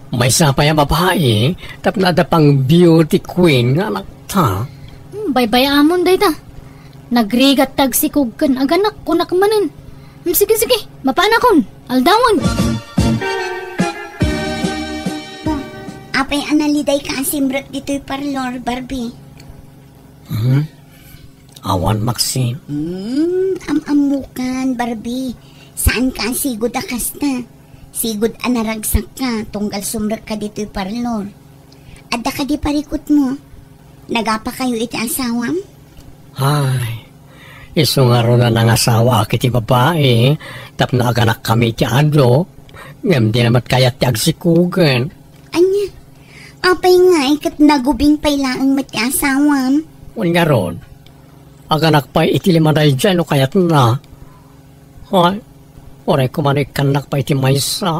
Maysa pay a babai, tapno adda pang beauty queen nga anakta. Hmm, baybay-amon dayta. Nagrigat ti agsikog ken aganak, kunak manen. Hmm, sige, sige, mapanakon. Aldawen. Oh, apay a nalidayka a simrek ditoy parlor, Barbie? Hmm? Awan, Maxine. Hmm, am-ammokan, Barbie. Saanka a sigud a kasta. Sigud a naragsakka, tunggal sumrekka ditoy parlor. Adda kadi parikutmo? Nagapakayo iti asawam? Ay, isu ngarud a nangasawaak iti babai, tapno aganakkami iti adu, ngem dina met kayat ti agsikogen. Ania? Apay ngay ket nagubing pay laeng met ti asawam? Wen ngarud, aganak pay iti lima daydiay no kayatna. Ay, uray koma no ikkannak pay ti maysa,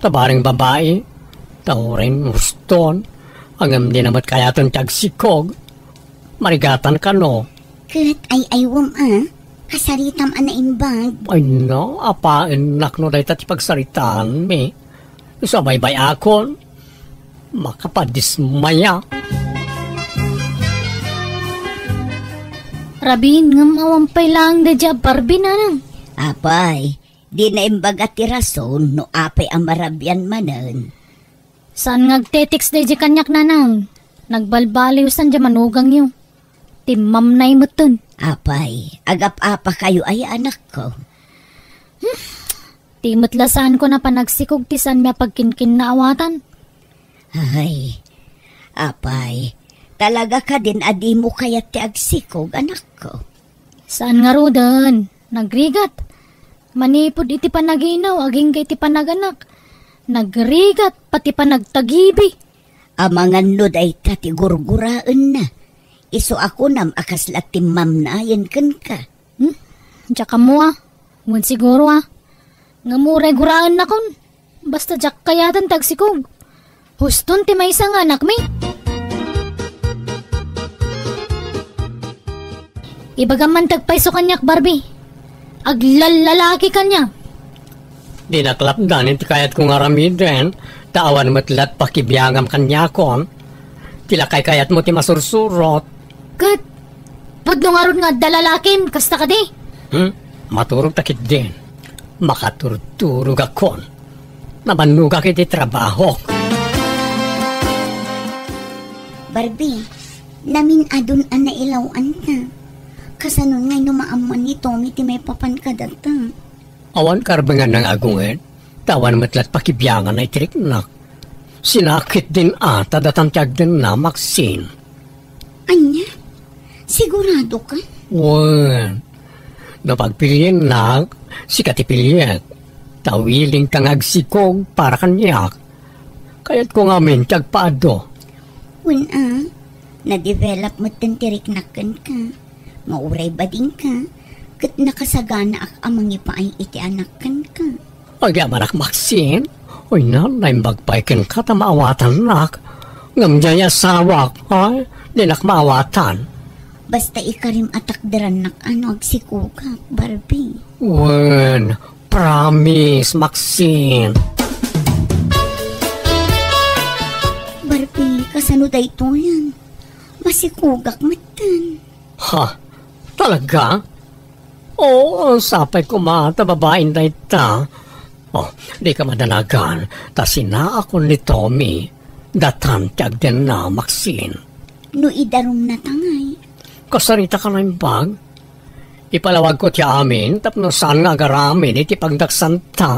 ta bareng babai, ta uray huston, ngem dina met kayaten ti agsikog. Marigatan kano? Ket ay-aywem a, kasaritam a naimbag. Ay na, apaennak no dayta ti pagsaritaanmi. Isu a baybay-akon, makapadismaya. Rabin, ngem awan pay laeng daydiay a Barbie, nanang. Apay, di naimbag a ti rason no apay a marabian manen. Saan nga agte-text daydiay kaniak, nanang? Nagbalbaliw san diay manugangyo. Timmamnay metten. Apay, agap-apakayo aya, anakko? Hmm, ti met la saanko a panagsikog ti saanmi a pagkinkinnaawatan. Ay, apay, talaga kadin a dimo kayat ti agsikog, anakko? Saan ngaruden, nagrigat. Manipud iti panaginaw agingga iti panaganak, nagrigat pati panagtagibi. Amangan no dayta ti gurguraenna, isu a kunam a kasla timmamnaayen kenka. Hmm? Diak ammo a. Wen siguro a. Ngem uray guraennakon. Basta diak kayaten ti agsikog. Huston ti maysa nga anakmi. Ibagam man ti agpayso kaniak, Barbie. Aglallalaki kaniak. Dinak lapdan iti kayatko nga aramiden, ta awan met lat pakibiangam kaniakon. Ti lakay kayatmo ti masursurot. Ket, pudno ngarud nga adda lalakim, kasta kadi? Hmm? Maturog ta ketdin. Makaturturogakon. Namannogak iti trabahok. Barbie, namin-adon a nailaw-anta. Kasano ngay no maammuan ni Tommy ti maipapan kadata? Awan karbengan nga agungit, ta awan met lat pakibiangan a itiriknak. Sinakit din a, ta datan ti agdenna, Maxine. Ania? Sigurado ka? Wen, no pagpiliennak, sika ti piliek. Ta willing ka nga agsikog para kaniak. Kayatko ngamin ti agpaadu. Wen a, na-develop met ti riknak kenka. Nga uray badingka, ket nakasaganaak a mangipaay iti anak kenka. Agyamanak, Maxine. Oy, na, naimbag pay kenka ta maawatannak. Ngem diay asawak, ay, dinak maawatan. Basta ikarim a takderannak a no agsikogak, Barbie. Wen, promise, Maxine. Barbie, kasano daytoyen? Masikogak metten. Ha? Talaga? Oo, sapay koma ta babaen dayta. Oh, dika madanagan, ta sinaakon ni Tommy. Datan ti agdenna, Maxine. No idarumna ta ngay? Kasarita ka naimbag? Ipalawagko ti amin tapno saan nga agaramin iti pagdaksanta.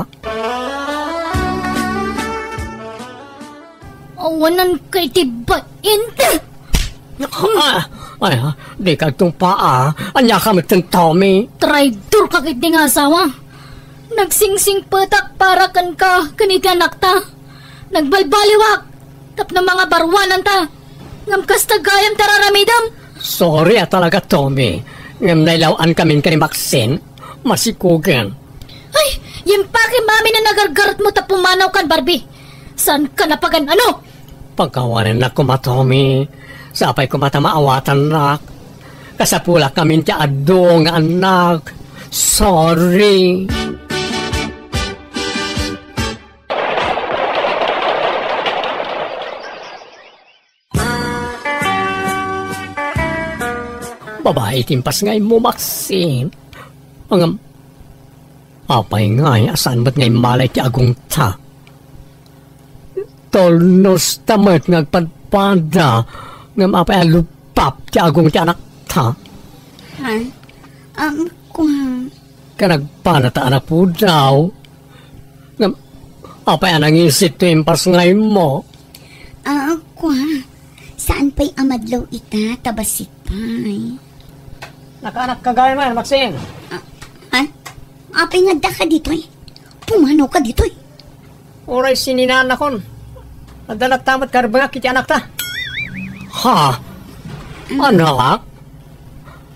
Awanan ka iti bain. Ah! Ay, ah, dika agtungpaa. Ania ka metten, Tommy? Traidor ka ket di nga asawa. Nagsingsingpetak para kenka ken iti anakta. Nagbalbaliwak tapno mangabaruananta. Ngem kasta gayam ti ar-aramidem. Sorry a talaga, Tommy. Ngem nailaw-an kamin ken ni Maxine. Masikogen. Ay, yempake amin a nagargarotmo ta pumanawkan, Barbie. Saan ka napagan-ano? Pagkawanennak koma, Tommy. Sapay koma ta maawatannak. Kasapulak ngamin ti adu nga annak. Sorry. Babai ti impasngaymo, Maxine. Ngem, apay ngay a saan met nga immala iti agongta? Tulnosta met nga agpadpada, ngem apay a luppap ti agong ti anakta? Ha? Um, kua. Ken agpana ta a napudaw. Ngem, apay a nangisit ti impasngaymo? Ah, kua. Saan pay a madlaw ita, ta bassit pay. Nakaanak ka gayam, Maxine? Ah, ha? Apay nga adda ka ditoy? Pumanaw ka ditoy? Uray sininaannakon. Adda latta met karbengak iti anakta. Ha? Anak?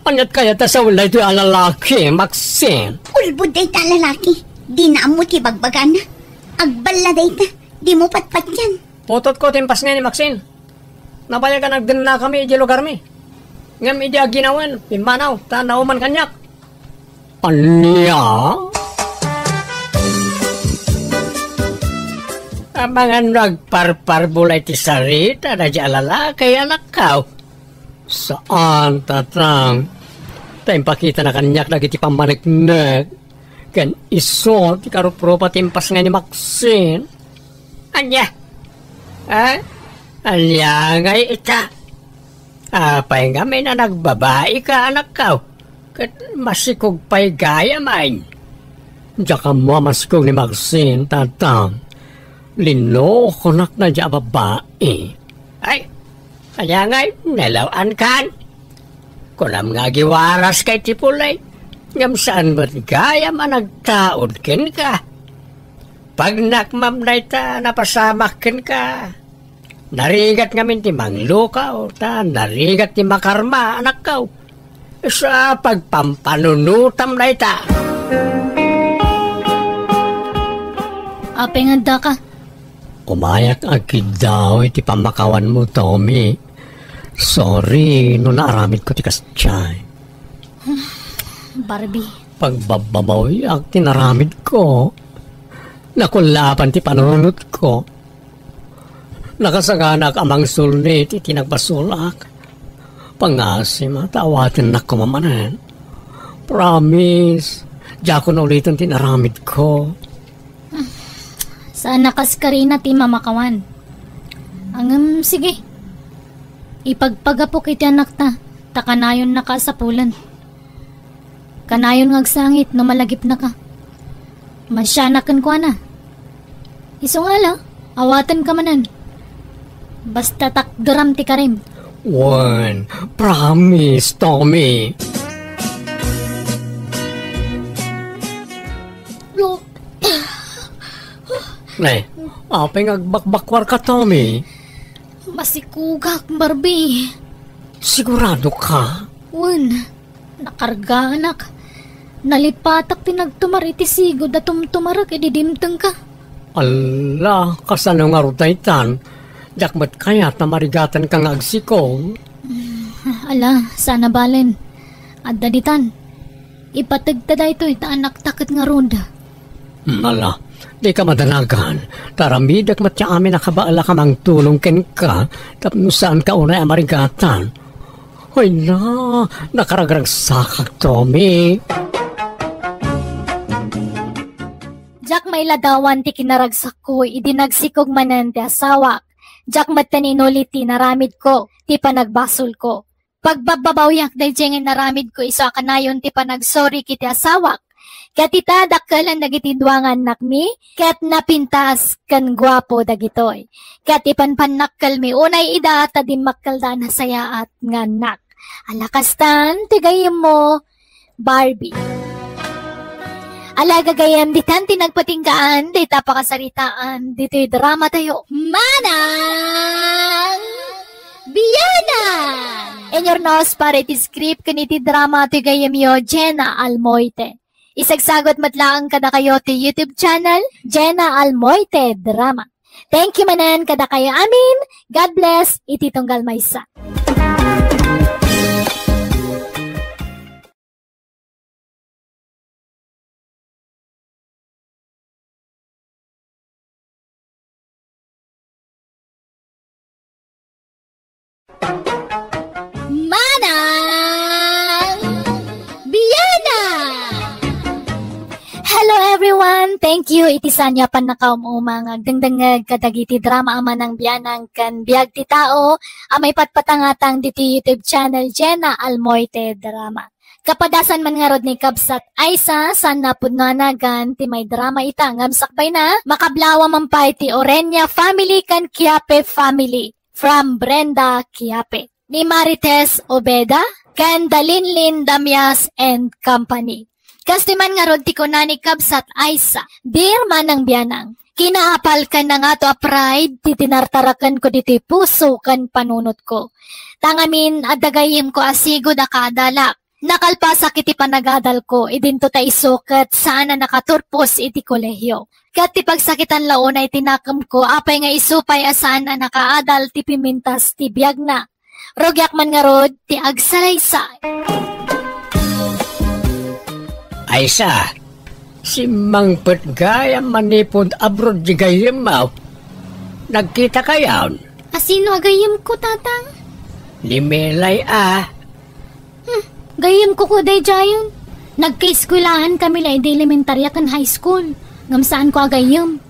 Aniat kayat a sawen daytoy a lalaki, Maxine? Ulbod dayta a lalaki. Dina ammo ti bagbagana. Agballa dayta. Dimo patpatyan. Putotko ti impasngay ni Maxine. Nabayag a nagdennakami idiay lugarmi. Ngem idi aginawen, pimmanaw, ta nauman kaniak. Ania? Amangan no agparparbo la iti sarita daydiay a lalaki, anakko. Saan, Tatang. Ta impakitana kaniak dagiti pammaneknek ken isu ti karuprupa ti impasngay ni Maxine. Ania? Ha? Ania ngay ita? Apay ngamin a nagbabaika, anakko? Ket masikog pay gayam. Diak ammo a masikog ni Maxine, Tatang. Linokonak daydiay a babai. Ay, ania ngay, nailaw-ankan? Kunam nga agiwaraska iti pulay. Ngem saan met gayam a nagtaud kenka. Pagnakmam dayta napasamak kenka. Narigat ngamin ti manglukaw, ta narigat ti makarma, anakko. Sa pagpampanunotam dayta. Apay nga addaka? Umayak agkiddaw iti pammakawanmo, Tommy. Sorry no naaramidko ti kasdiay. Barbie. Pagbabbabawiak ti naramidko. Nakullapan ti panunotko. Nakasaganak a mangsulnit iti nagbasolak. Pangasim ta awatennak koma manen. Promise, diakon uliten ti naramidko. Saan a kas karina ti mamakawan. Ngem, sige. Ipagpagapok iti anakta, ta kanayonnaka a sapulen. Kanayon nga agsangit no malagipnaka. Mansianak kenkuana. Isu nga ala, awatenka manen. Basta takderam ti karim. Wen, promise, Tommy. Ne, apay nga agbakbakwarka, Tommy? Masikogak, Barbie. Sigurado ka? Wen, nakargaanak. Nalipatak ti nagtumar iti sigud a tumtumarek idi dimtengka. Alla, kasano ngarud daytan? Diak met kayat a marigatanka nga agsikog. Ala, saan a balen. Adda ditan. Ipategta daytoy ta anakta ket ngarud. Ala, dika madanagan. Ta aramidek met ti amin a kabaelak a mangtulong kenka tapno saanka unay a marigatan. Hoy na, nakaragragsakak, Tommy. Diak mailadawan ti kinaragsakko idi nagsikog manen ti asawak. Diak metten inuli ti inaramidko, ti panagbasolko. Pagbabbabawiak daydiay nga inaramidko isu a kanayon ti panagsorry iti asawak. Ket ita, dakkelen dagiti dua nga annakmi, ket napintas ken guapo dagitoy. Ket ipanpannakkelmi unay ida ta dimmakkelda a nasayaat nga annak. Ala kastan ti gayyemmo, Barbie. Ala gagayyem, ditan ti nagpatinggaan dayta pakasaritaan ditoy dramatayo. Manang Bianang! Inurnos para iti script ken iti drama ti gayyemyo, Jenna Almoite. Isagsagut met laeng kadakayo ti YouTube channel, Jenna Almoite Drama. Thank you manen kadakayo amin. God bless iti tunggal maysa. Manang Bianang! Hello everyone! Thank you iti saanyo a pannakaum-uma nga agdengdengngeg kadagiti drama a Manang Bianang ken Biag ti Tao a maipatpatangatang ditoy YouTube channel Jenna Almoite Drama. Kapadasan man ngarud ni Kabsat Aisa, saan a pudno a nagan ti maidrama ita ngem sakbayna, makablawa man pay ti Orenia family ken Kiape family from Brenda Kiape, ni Marites Obeda, ken Dalinlin Damias and Company. Kastoy man ngarud ti kuna ni Kabsat Aisa, Dear Manang Bianang, kinaapal ken nangato a pride ti tinartarakenko ditoy puso ken panunotko. Ta ngamin, adda gayyemko a sigud a kaadalak. Nakalpasak iti panagadalko, idinto ta isu ket saan a nakaturpos iti kolehio. Ket ti pagsakitan la unay ti nakemko, apay nga isu pay a saan a nakaadal ti pimintas ti biagna. Rugiak man ngarud ti agsalaysay. Aisa, simmangpet gayam manipud abroad di gayyemmo. Nagkitakayon? A sino a gayyemko, Tatang? Ni Melay a. Hmm, gayyemko ko daydiayen. Nagkaeskuelahan kami la idi elementaria ken high school. Ngem saanko a gayyem.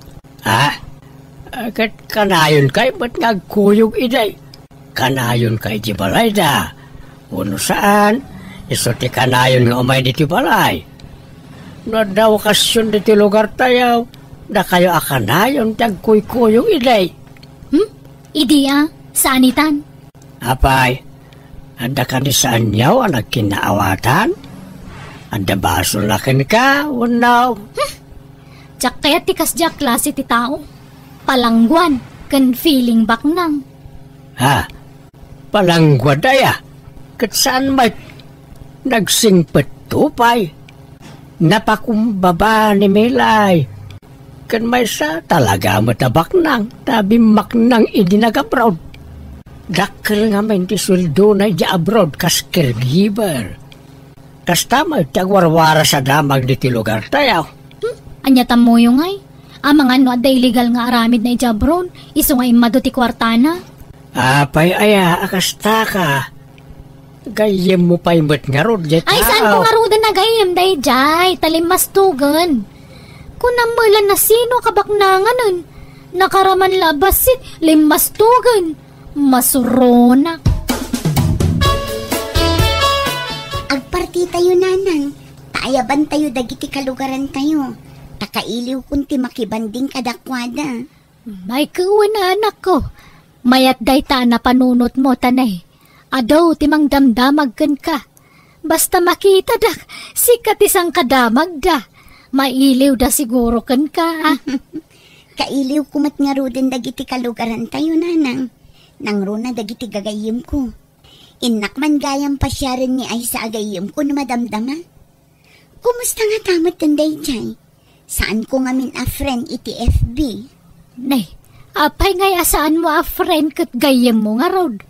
Ah? Ah, ket kanayon kay met nga agkuyog idiay. Kanayon kay iti balayda. Wenno saan, isu ti kanayon nga umay ditoy balay. No adda okasion ditoy lugartayo, dakayo a kanayon ti agkuykuyog idiay. Hmm? Idi a, saan itan? Apay, adda kadi saanyo a nagkinnaawatan? Adda basolna kenka, wenno? Hmm. Diak kayat ti kasdiay a klase ti tao. Palangguan ken feeling baknang. Ha? Palangguad aya? Ket saan met? Nagsingpetto pay. Napakumbaba ni Melay. Ken maysa, talaga met a baknang, ta bimmaknang idi nag-abroad. Dakkel ngamin ti sueldona idiay abroad kas caregiver. Kasta met ti agwarwaras a damag ditoy lugartayo. Hmm? Ania tammoyo ngay? Amangan no adda illegal nga aramidna idiay abroad, isu nga immadu ti kuartana. Apay aya a kastaka? Gayyemmo pay met ngarud, diay tao. Ay, saanko ngaruden a gayyem daydiay, ta limmastogen. Kunam met la no sino a kabaknanganen. Nakaraman la a bassit, limmastogen. Masuronak. Agpartitayo, nanang. Ta ayabantayo dagiti kalugarantayo. Ta kailiwkon ti makibanding kadakuada. Ay, wen, anakko. Mayat dayta a napanunotmo, ta ne, adu ti mangdamdamag kenka. Basta makitadak, sika ti sangkadamagda. Mailiwda siguro kenka, a. Kailiwko met ngaruden dagiti kalugarantayo, nanang. Nangruna dagiti gagayyemko. Innak man gayam pasiaren ni Aisa a gayyemko no madamdama. Kumusta ngata met daydiay? Saanko ngamin a friend iti F B. Nay, apay ngay a saanmo a friend ket gayyemmo ngarud?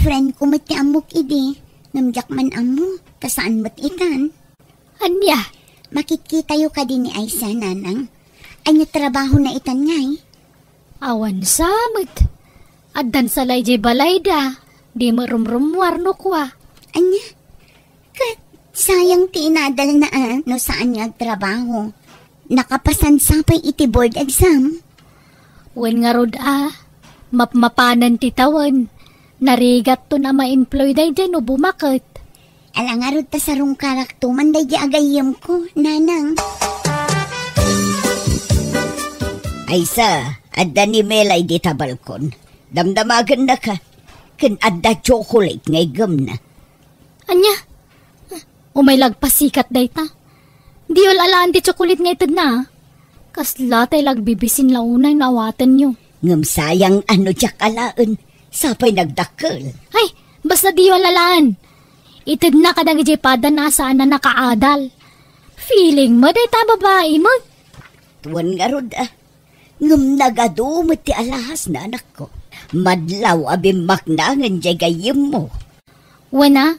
Friendko met ti ammok idi, ngem diak man ammo, ta saan met itan. Ania? Makitkitayo kadi ni Aisa, nanang? Ania trabahona itan ngay? Awan sa met. Addan sa la idiay balayda. Di met rumrummuar no kua. Ania? Ket sayang ti inadalna a no saan nga agtrabaho. Nakapasan sa pay iti board exam. Wen ngarud a, mapmapanen ti tawen. Narigatton a ma-employ daydiay no bumaket. Ala ngarud ta sarungkarakto man daydiay a gayyemko, nanang. Aisa, adda ni Melay dita balkon. Damdamagennaka. Ken adda chocolate nga iggemna. Ania? Umay la agpasikat dayta. Diyo la alaen ti chocolate nga itedna, a. Kasla tay la agbibisin la unay no awatenyo. Ngem sayang a no diak alaen, sa pay nagdakkel. Ay, basta diyo la alaen. Itedna kadagiti padana a saan a nakaadal. Feeling mo dayta a babai met. Wen ngarud a. Ngem nagadu met ti alahasna, anakko. Madlaw a bimmaknangen diay gayyemmo. Wen a,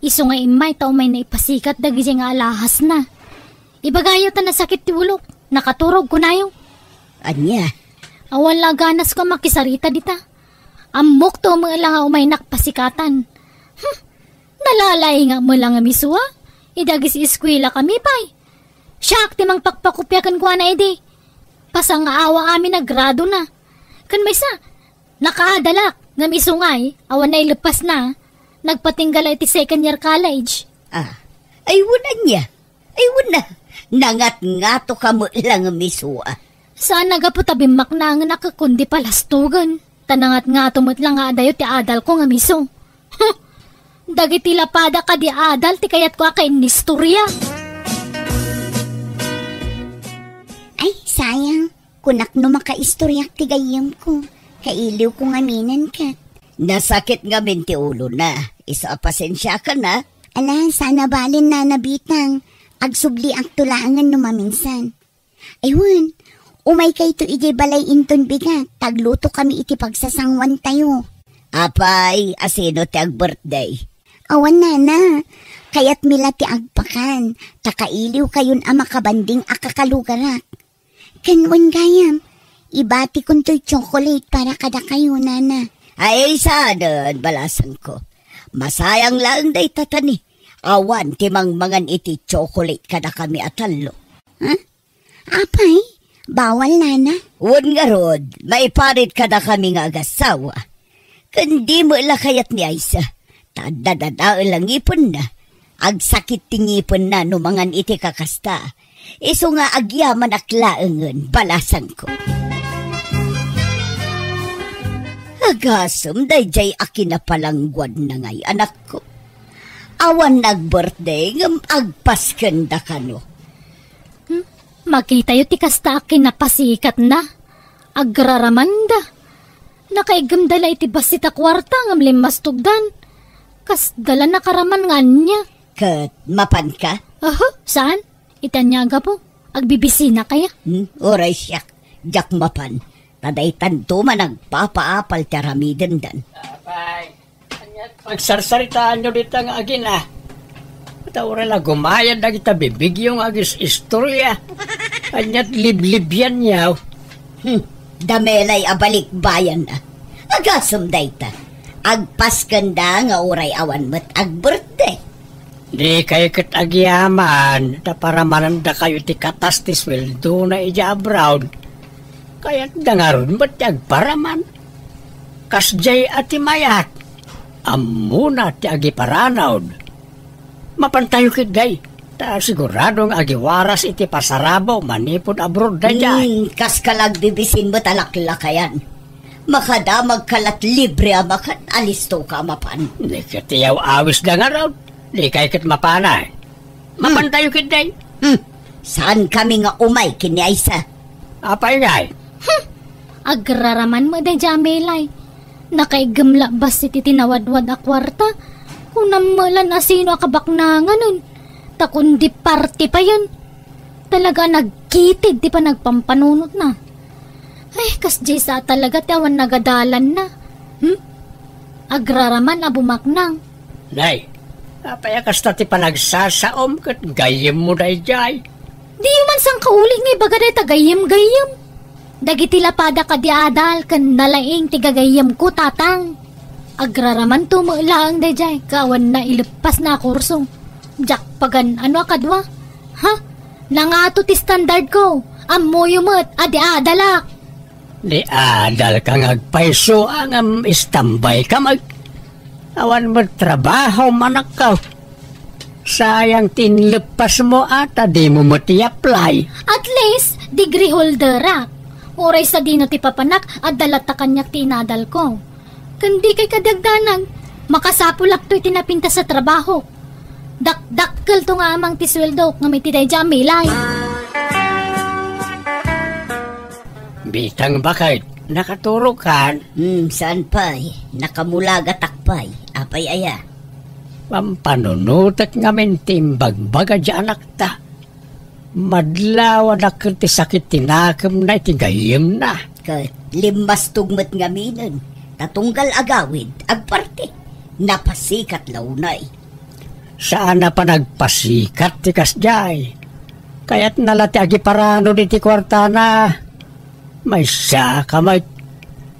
isu nga immay ta umayna ipasikat dagidiay nga alahasna. Ibagayo ta nasakit ti ulok, nakaturog kunayo. Ania? Awan la ganasko a makisarita dita. Ammok to met la nga umaynak pasikatan. Hmm, nalalaingak met la nga misua. Idagis eskuela kami pay. Siak ti mangpakpakopia kenkuana idi. Pasangaawa amin a gradona. Ken maysa, nakaadalak, ngem isu ngay, awan naileppasna, nagpatingga la iti second year college. Ah, ay wen ania? Ay wen a, nangatngatoka met la ngem isu a. Saan a gapu ta bimmaknangenak ket kundi palastogen. Ta nangatngato met la nga adayo ti adalko ngem isu. Huh! Dagiti lapada kadi adal ti kayatko a kainistorya. Ay, sayang. Kunak no makaistoriak ti gayyemko. Kailiwko ngaminen ket. Nasakit ngamin ti ulona. Isu a pasensiakan a. Ala, saan a bale, Nana Bitang. Agsubliakto laengen no maminsan. Ay wen, umaykayto idiay balay inton bigat, ta aglutokami iti pagsasanguantayo. Apay, a sino ti ag-birthday? Awan, Nana. Kayatmi la ti agpakan, ta kailiwkayon a makabanding a kakalugarak. Ken wen gayam, ibatikon toy chocolate para kadakayo, Nana. Ay, saanen, balasangko. Masayang laeng dayta ta ni, awan ti mangmangan iti chocolate kadakami a tallo. Ha? Apay, bawal, Nana? Wen ngarud, maiparit kadakami nga agassawa. Ken di met la kayat ni Aisa, ta adda dadael a ngipenna. Agsakit ti ngipenna no mangan iti kakasta. Isu nga agyamanak laengen, balasangko. Agasem daydiay a kinapalangguadna ngay, anakko. Awan nag-birthday ngem agpaskenda kano. Hmm? Makitayo ti kasta a kinapasikatna. Agraramanda. Nakaiggemda la iti bassit a kuarta ngem limmastogdan. Kasda la nakaraman nga ania. Ket mapanka? Aha, saan? Iti ania a gapu? Agbibisinaka ya? Hmm, uray siak. Diak mapan. Ta daytanto man agpapaapal ti aramidendan. Apay, ania ti pagsarsaritaanyo dita nga agina? Ta uray la gumayad dagita bibigyo nga agis-istorya. Ania ti liblibianyo? Hmm, da Melay a balikbayan a. Agasem dayta. Agpaskenda nga uray awan met ag-birthday. Dikay ket agyaman ta paramanandakayo ti katas ti sueldona idiay abroad. Kayatda ngarud met ti agparaman. Kasdiay a ti mayat, ammona ti agiparanod. Mapantayo ketdi, ta sigurado nga agiwaras iti pasarabo manipud abroad daydiay. Hmm, kaska la agbibisin met a laklakayan. Makadamagka la't libre a makan, alistoka a mapan. Ni ket ti aw-awisda ngarud, dikay ket mapanay. Hmm. Mapantayo ketdi. Hmm. Saankami nga umay ken ni Aisa. Apay ngay? Hmm. Agraraman met daydiay a Melay. Nakaiggem la bassit iti nawadwad a kuarta. Kunam met la no asino a kabaknanganen. Ta kundi party payen. Talaga a nagkitid ti panagpampanunotna. Ay, kasdiay sa talaga ti awan nagadalanna. Hmm? Agraraman a bumaknang. Nay, apay a kasta ti panagsasaom ket gayyemmo daydiay? Diyo man sangkauli nga ibaga dayta gayyem-gayyem. Dagiti lapadak a di adal ken nalaing ti gagayyemko, tatang. Agraramanto met laeng daydiay, ket awan naileppasna a kurso. Diak pagan-ano a kadua. Ha? Nangato ti standardko. Ammoyo met a di adalak. Di adalka nga agpayso ngem istambayka met. Awan met trabaho, anakko. Sayang ti inleppasmo a ta dimo met i-apply. At least, degree holderak. Uray sadino ti papanak, adda latta kaniak ti inadalko. Ken dikay kadi agdanag, makasapulakto iti napintas a trabaho. Dakdakkelto nga amang ti sueldok ngem iti daydiay a Melay. Bitang baket, nakaturogkan? Hmm, saan pay? Nakamulagatak pay. Apay aya? Pampanunotek ngamin ti imbagbaga diay anakta. Madlaw a dakkel ti sakit ti nakemna iti gayyemna. Ket limmastog met ngaminen, ta tunggal agawid, agparti. Napasikat la unay. Saan a panagpasikat ti kasdiay. Kayatna la ti agiparanod iti kuartana. Maysa ka met.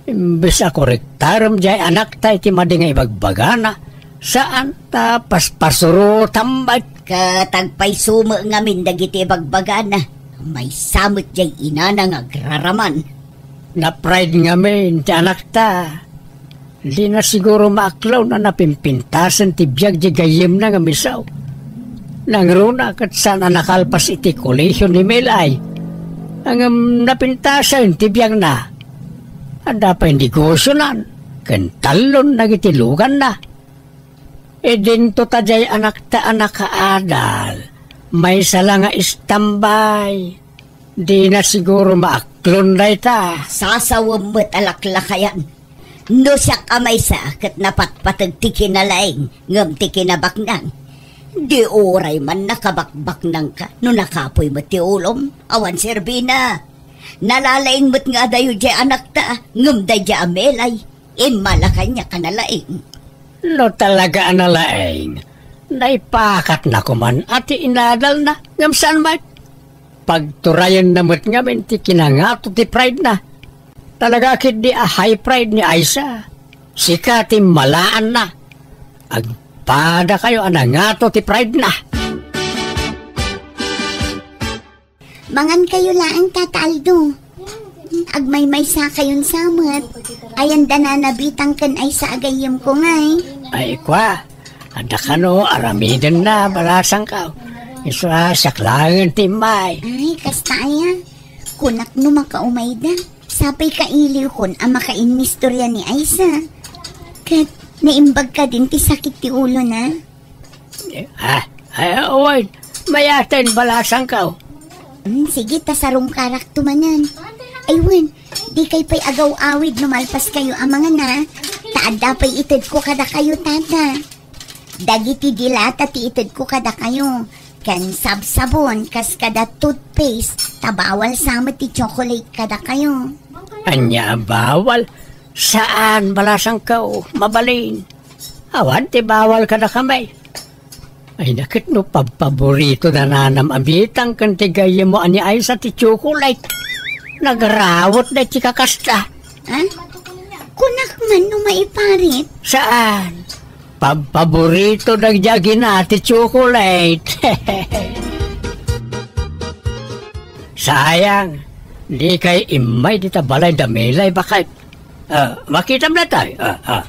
Imbes a korektarem diay anakta iti madi nga ibagbagana, saan ta paspasurotam met. Ket agpayso met ngamin dagiti ibagbagana. Maysa met diay inana nga agraraman. Na-pride ngamin ti anakta. Dina siguro maaklon a napimpintasen ti biag diay gayyemna nga misaw. Nangruna ket saan a nakalpas iti kolehio ni Melay. Ngem napintasen ti biagna. Adda pay negosionan ken tallon dagiti luganna. Idinto ta diay anakta a nakaadal, maysa la nga istambay. Dina siguro maaklon dayta. Sasawem met a laklakayan. No siak a maysa ket napatpateg ti kinalaing ngem ti kinabaknang. Di uray man nakabakbaknangka no nakapuy met ti ulom, awan serbina. Nalalaing met nga adayo diay anakta, ngem daydiay a Melay, immala kaniak a nalaing. No talaga a nalaing, naipakatna koman a ti inadalna, ngem saan met? Pagturayenna met ngamin ti kinangato ti pride na. Talaga ketdi a high pride ni Aisa. Sika ti malaanna. Agpadakayo a nangato ti pride na. Mangankayo laeng, Tata Aldo. Agmaymaysa kayon sa met. Ayan da nanabitang ken Aisa a gayyemko ngay. Ay, kwa. Adda kano, aramiden na, balasangkaw. Isu a siak laeng ti immay. Ay, kasta aya. Kunak no makaumayda. Sapay kailiwkon a makainnistorya ni Aisa. Ket naimbag kadin ti sakit ti ulona. Ah, ay, wen, mayaten, balasangko. Hmm, sige, ta sarungkarakto manen. Ay, wen, dikay pay agaw-awid no malpaskayo a mangan, a. Ta adda pay itedko kadakayo, tata. Dagiti dilata ti itedko kadakayo, ken sabsabon kas kada toothpaste, ta bawal sa met ti chocolate kadakayo. Ania a bawal? Saan, balasangko, mabalin. Awan ti bawal kadakami. Ay, na ket no pabpaborito da nanam a bitang ken ti gayyemmo a ni Aisa ti chocolate. Nagrawetda ti kakasta. Ha? Kunak man no maiparit? Saan? Pabpaborito dagiti agina ti chocolate. Sayang, dikay immay dita balay da Melay, baket. Ah, makitam daytoy. Ah, ah.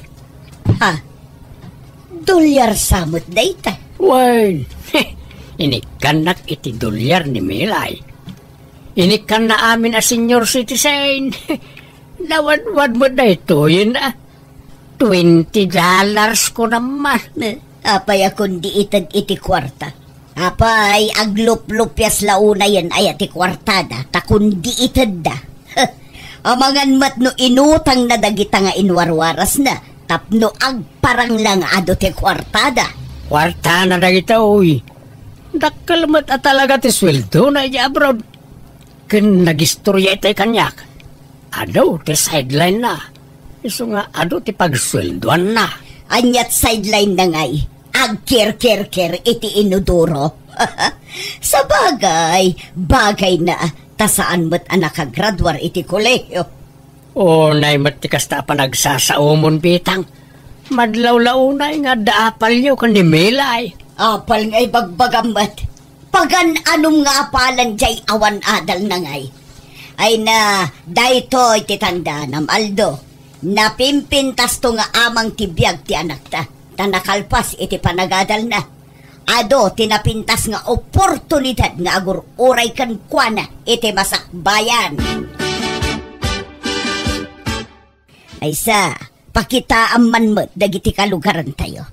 Ha? Dolyar sa met dayta? Wen, inikkannak iti dolyar ni Melay. Inikkanna amin a senior citizen. Nawadwad met daytoyen, a. Twenty dollars ko naman. Apay a kundi ited iti kuarta? Apay, agluplupias la unayen aya ti kuartada, ta kundi itedda. Amangan met no inutangna dagita nga inwarwarasna, tapno agparang la nga adu ti kuartada. Kuartana dagita, uy. Dakkel met a talaga ti sueldona idiay abroad. Ken nagistorya itay kaniak. Adu ti sideline-na. Isu nga adu ti pagsueldoanna. Aniat sideline-na ngay? Agkerkerker iti inodoro. Sabagay, bagayna, ta saan met a nakagraduar iti kolehio. Unay met ti kasta a panagsasaomon, bitang. Madlawlaw unay nga adda apalyo ken ni Melay. Apal nga ibagbagam met. Pagan-anom nga apalan jay awan adalna ngay. Ay na, daytoy ti tandanam, Aldo. Napimpintasto nga amang ti biag ti anakta, ta nakalpas iti panagadalna. Adu ti napintas nga oportunidad nga agur-uray kenkuana iti masakbayan. Aysa, pakitaam man met dagiti kalugarantayo.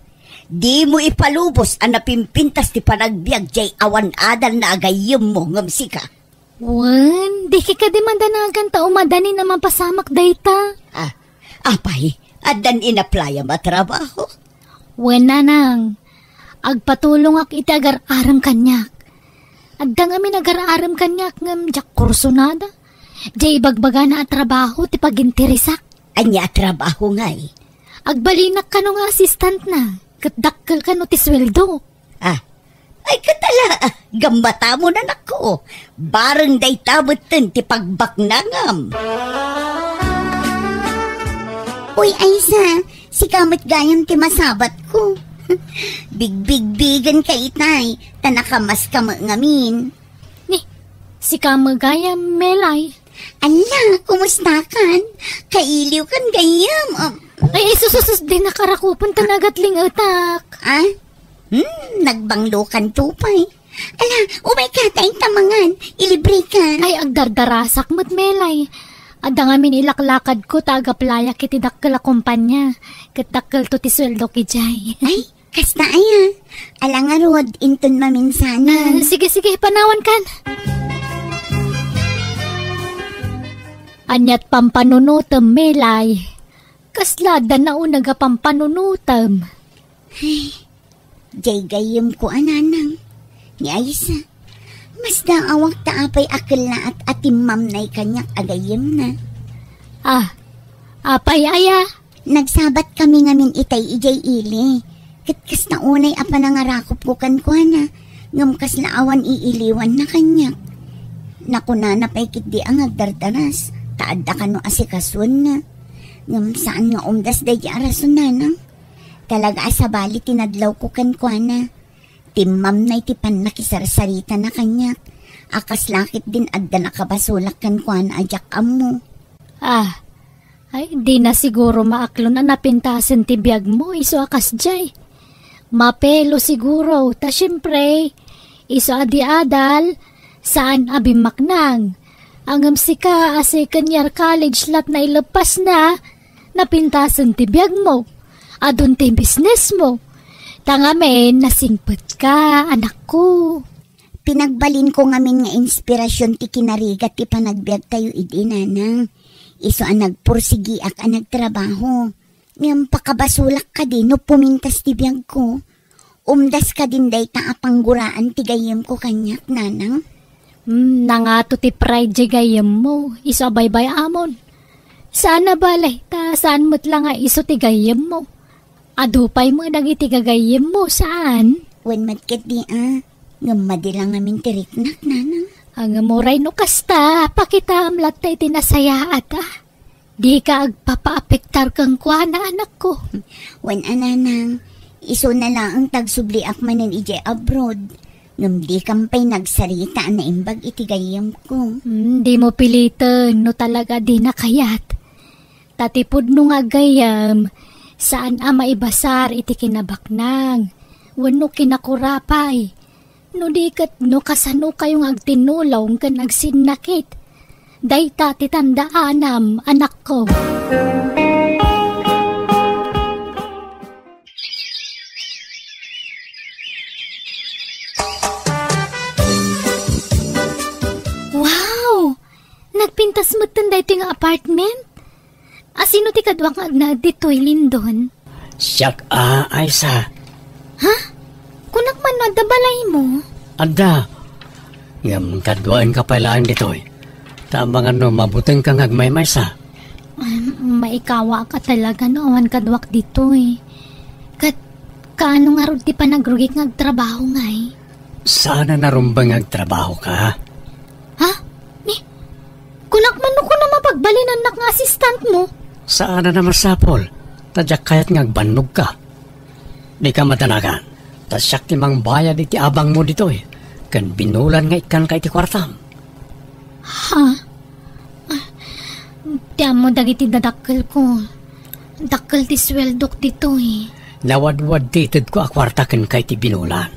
Dimo ipalubos a napimpintas ti panagbiag jay awan adalna a gayyemmo ngem sika. Wen, diki kadi madanagan ta umadanin a mapasamak dayta? Ah, apay, addan inaplayam a trabaho? Wen, nanang, agpatulongak iti agar-arem kaniak. Adda ngamin agar-arem kaniak ngem diak kursunada. Jay ibagbagana a trabaho ti pagintirisak. Ania a trabaho ngay? Agbalinak kano nga assistant-na, ket dakkel kano ti sueldo. Ah, ay, ket ala, gammatamo, anakko. Bareng dayta metten ti pagbaknangam. Uy, Aysa, sika met gayam ti masabatko. Bigbigbigen ka itay, ta nakamaska met ngamin. Ni, sika met gayam, Melay. Ala, kumustakan? Kailiwkan gayam. Um, Ay, ay, sus, sus, sus, dinak arakupen ta nagatlingetak. Ah? Hmm, nagbanglokanto pay. Ala, umayka ta inta mangan, ilibreka. Ay, agdardarasak met, Melay. Adda ngamin ilaklakadko ta agaplayak iti dakkel a kompania. Ket dakkelto ti sueldok idiay. Ay, kasta aya. Ala ngarud, inton maminsanan. Ah, sige, sige, panawankan. Aniat pampanunotem, Melay? Kasla adda nauneg a pampanunotem? Ay, jay gayyemko a nanang. Ni Aysa, masdaawak ta apay a kellaat a timmamnay kaniak a gayyemna. Ah, apay aya? Nagsabatkami ngamin itay idiay ili. Ket kasta unay a panangarakupko kenkuana, ngem kasla awan iiliwanna kaniak. Nakunana pay ketdi a agdardaras, ta adda kano asikasuenna. Ngem saan nga umdas daydi a rason, nanang. Talaga a sabali ti nadlawko kenkuana. Timmamnay ti pannakisarsaritana kaniak, a kasla ketdin adda nakabasolak kenkuana a diak ammo. Ah, ay, dina siguro maaklon a napintasen ti biagmo isu a kasdiay. Mapelo siguro, ta siempre, isu a di adal, saan a bimmaknang. Ngem sika a second year college lat naileppasna, napintasen ti biagmo. Adun ti businessmo. Ta ngamin, nasingpetka, anakko. Pinagbalinko ngamin nga inspirasyon ti kinarigat ti panagbiagtayo idi, Nanang. Isu a nagpursigiak a nagtrabaho. Ngem pakabasolak kadi no pumintas ti biagko. Umdas kadin dayta a pangguraan ti gayyemko kaniak, Nanang. Hmm, nangato ti pride diay gayyemmo, isu a baybay-amon. Saan a bale, ta saan met la nga isu ti gayyemmo. Adu pay met dagiti gagayyemmo, saan? Wen met ketdi a, ngem madi la ngamin ti riknak, Nanang. Ngem uray no kasta, pakitaam latta iti nasayaat a. Dika agpapaapektar kenkuana, anakko. Wen a, Nanang, isuna laeng ta agsubliak manen idiay abroad. Ngem dikam pay nagsarita a naimbag iti gayyemko. Hmm, dimo piliten no talaga dina kayat. Ta ti pudno nga aggayyem, saan a maibasar iti kinabaknang wenno kinakura pay. No di ket no kasanokayo nga agtinnulong ken agsinnakit. Dayta ti tandaanam, anakko. Wow! Nagpintas metten daytoy nga apartment? A, sino ti kaduak nga agnaed ditoy, Lindon? Siak a, Aisa. Ha? Kunak man no adda balaymo? Adda. Ngem kaduaenka pay laeng ditoy. Ta amangan no mabutengka nga agmaymaysa. Ay, maikawaak talaga no awan kaduak ditoy. Ket, kaano ngarud ti panagrugik nga agtrabaho ngay? Saan a narumbeng nga agtrabahoka? Ha? Ni, kunak man no kuna mapagbalinannak nga assistantmo? Saan a masapul, ta diak kayat nga agbannogka. Dika madanagan, ta siak ti mangbayad iti abangmo ditoy, ken binulan nga ikkanka iti kuartam. Ha? Ah, ti ammo dagiti dadakkelko. Dakkel ti sueldok ditoy. Nawadwad ti itedko a kuarta kenka iti binulan.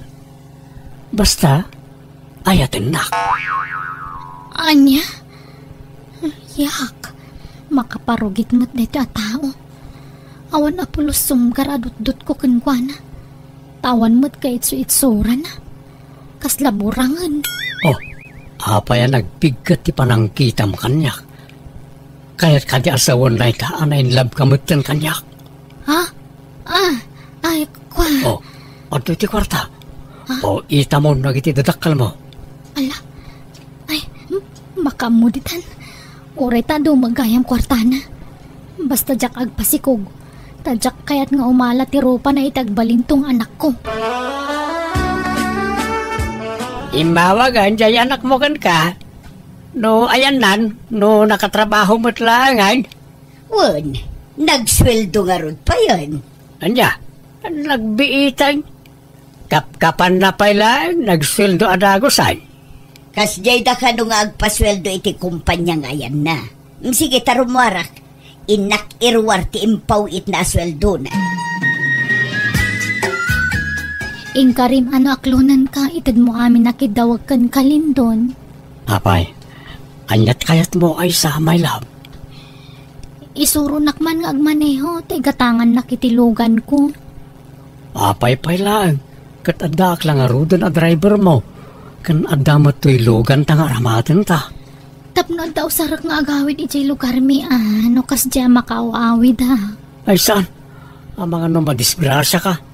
Basta, ayatennak. Ania? Yak, makaparugit met daytoy a tao. Awan a pulos sumgar a dutdotko kenkuana. Ta awan met kaitsu-itsurana. Kasla burangen. Oh, apay a nagpigget ti panangkitam kaniak? Kayat kadi a sawen dayta a na-in love ka metten kaniak? Ha? Ah, ay, kua. Oh, adtoy ti kuarta. Ha? O, itamon dagiti dadakkelmo. Ala, ay, m-, makaammo ditan. Uray ta dumagayam kuartana. Basta diak agpasikog. Ta diak kayat nga umala ti rupana iti agbalintong anakko. Immawagan diay anakmo kenka. No ayannan, no nakatrabaho met laengen. Wen, nagsueldo ngarud payen. Ania, nagbiitang. Kapkapanna pay laeng, nagsueldo a dagusan. Kasdiay da kano nga agpasueldo iti kumpania nga ayanna. Sige, ta rummuarak. Innak iruar ti impaw-itna a sueldona. Inkarim a no aklonenka, itedmo amin a kiddawag kenka, Lindon. Apay, aniat kayatmo, Aisa, my love? Isuronak man nga agmaneho, ta igatangannak iti luganko. Apay pay laeng, ket addaak la ngaruden a drivermo, ken adda met toy luganta nga aramatenta. Tapno adda usarek nga agawid idiay lugarmi, a, no kasdiay a makaaw-awid, a. Ay, saan? Amangan no madisgrasiaka.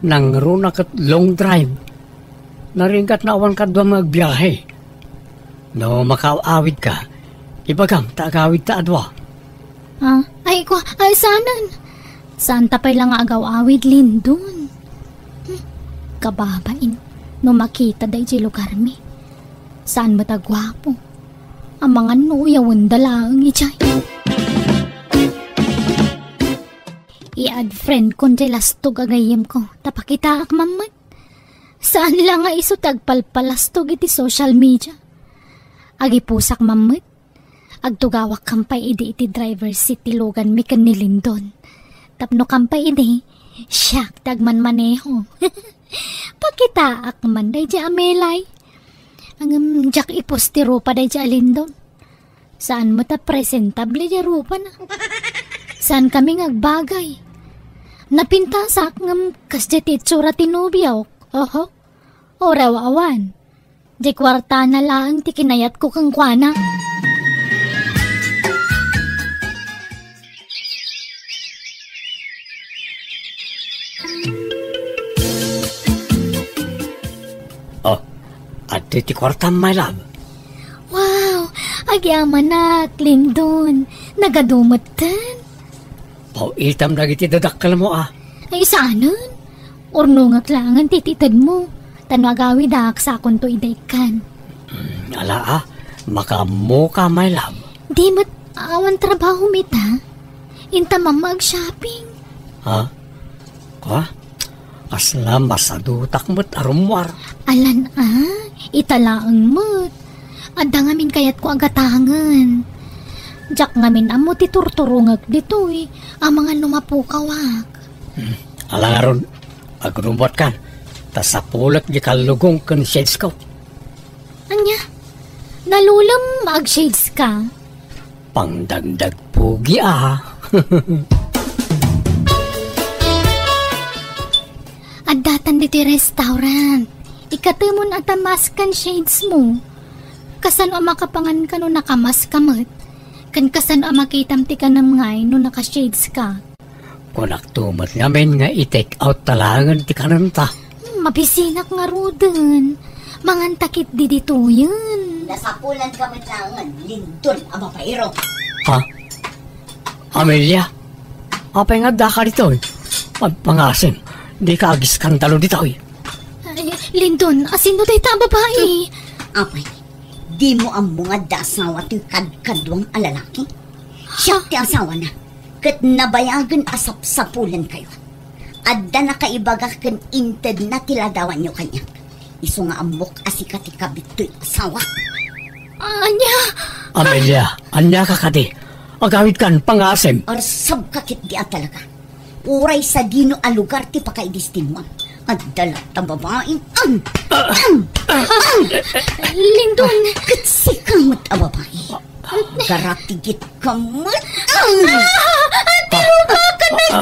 Nangruna ket long drive. Naringgat no awan kaduam nga agbiahe. No makaaw-awidka, ibagam ta agawidta a dua. Ah, ay, kua, ay, saanen? Saanta pay la nga agaw-awid, Lindon? Hmm, kababain, no makita daydiay lugarmi. Saan met a guapo? Amangan no uyawenda laeng idiay. I-add friend kon diay lastog a gayyemko, ta pakitaak man met. Saan la nga isu ti agpalpalastog iti social media. Agipusak man met. Agtugawak kam pay idi iti driver seat ti luganmi ken ni Lindon. Tapno kam pay idi, siak ti agmanmaneho. Pakitaak man daydiay a melay. Ngem diak ipus ti rupa daydiay a Lindon. Saan met a presentable diay rupana. Saan kami nga agbagay. Napintasak ngem kasdiay ti itsura ti nobiok. Oho. Uray awan. Diay kuartana laeng ti kinayatko kenkuana. Oh, adtoy ti kuartam, my love. Wow! Agyamanak, Lindon. Nagadu metten. Paw-itam dagiti dadakkelmo, a. Ay, saanen? Urnongek laengen ti itedmo. Ta no agawidak, sakonto idi ikkan. Mm, ala, a. Makaammoka, my love. Di met awan trabahom ita. Inta mamma ag-shopping. Ha? Kua? Kasla masadutak met a rummuar. Alan a, ita laeng met. Adda ngamin kayatko a gatangen. Diak ngamin ammo ti turturongek ditoy, amangan no mapukawak. Hmm. Ala ngarud, agrumbuatkan, ta sapulek di kallugong ken shades ko. Ania? Nalulem nga ag-shades ka? Pangdagdag pugi, a. Addatan ditoy restaurant. Ikatemon a ta mask ken shades mo. Kasano a makapangan ka no nakamask ka met? Ken kasano a makitam ti kanem ngay no naka-shades ka? Kunakto met ngamin nga i-take out ta laengen ti kanenta. Hmm, mabisinak ngaruden. Manganta ketdi ditoyen. Nasapulan ka met laengen, Lindon a babaero. Ha? Amelia? Apay nga addaka ditoy? Pagpangasim, dika agiskandalo ditoy. Ay, Lindon, a sino dayta a babai? Apay, dimo ammo nga adda asawa toy kadkaduam a lalaki? Siak ti asawana, ket nabayagen a sapsapulenkayo. Adda nakaibaga ken intedna ti ladawanyo kaniak. Isu nga ammok a sika ti kabit toy asawa. Ania? Amelia, ania ka kadi? Agawidkan, pangasim. Arsabka ketdi a talaga. Uray sadino a lugar ti pakaidestinmoam. Adda latta babaeng. Ang! Ang! Ang! Lindon! Ket sika met a babae. Garatigit ka met. Ang! Ah! Tirugakan, Nay ko!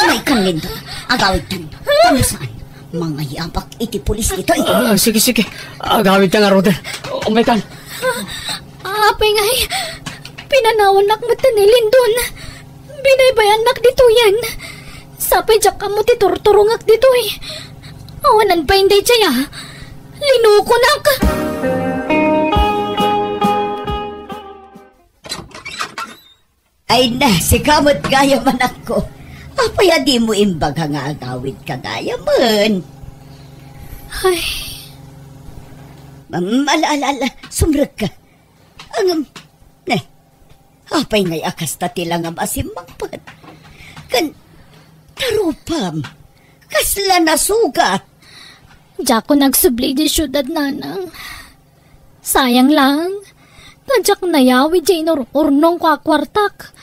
Umaykan, Lindon. Agawidtan. Tano saan? Mangayabak iti pulis ditoy. Ah, sige, sige. Agawidtan ngaruden. Umaykan. Apay ngay, pinanawannak met ni Lindon. Binaybayannak ditoyen. Sapay diak ammo ti turturongek ditoy. Awanan pay daydiay a. Linukonak. Ay na, sika met gayam, anakko. Apay a dimo imbaga nga agawidka gayamen? Ay. Am, ala, ala, ala, sumrekka. Ngem, ne, apay ngay a kasta ti langam a simmangpet? Ken, tarupam, kasla nasugat? Diakon agsubli idiay siudad, nanang. Sayang lang, ta diak nayawi diay inur-urnongko a kuartak.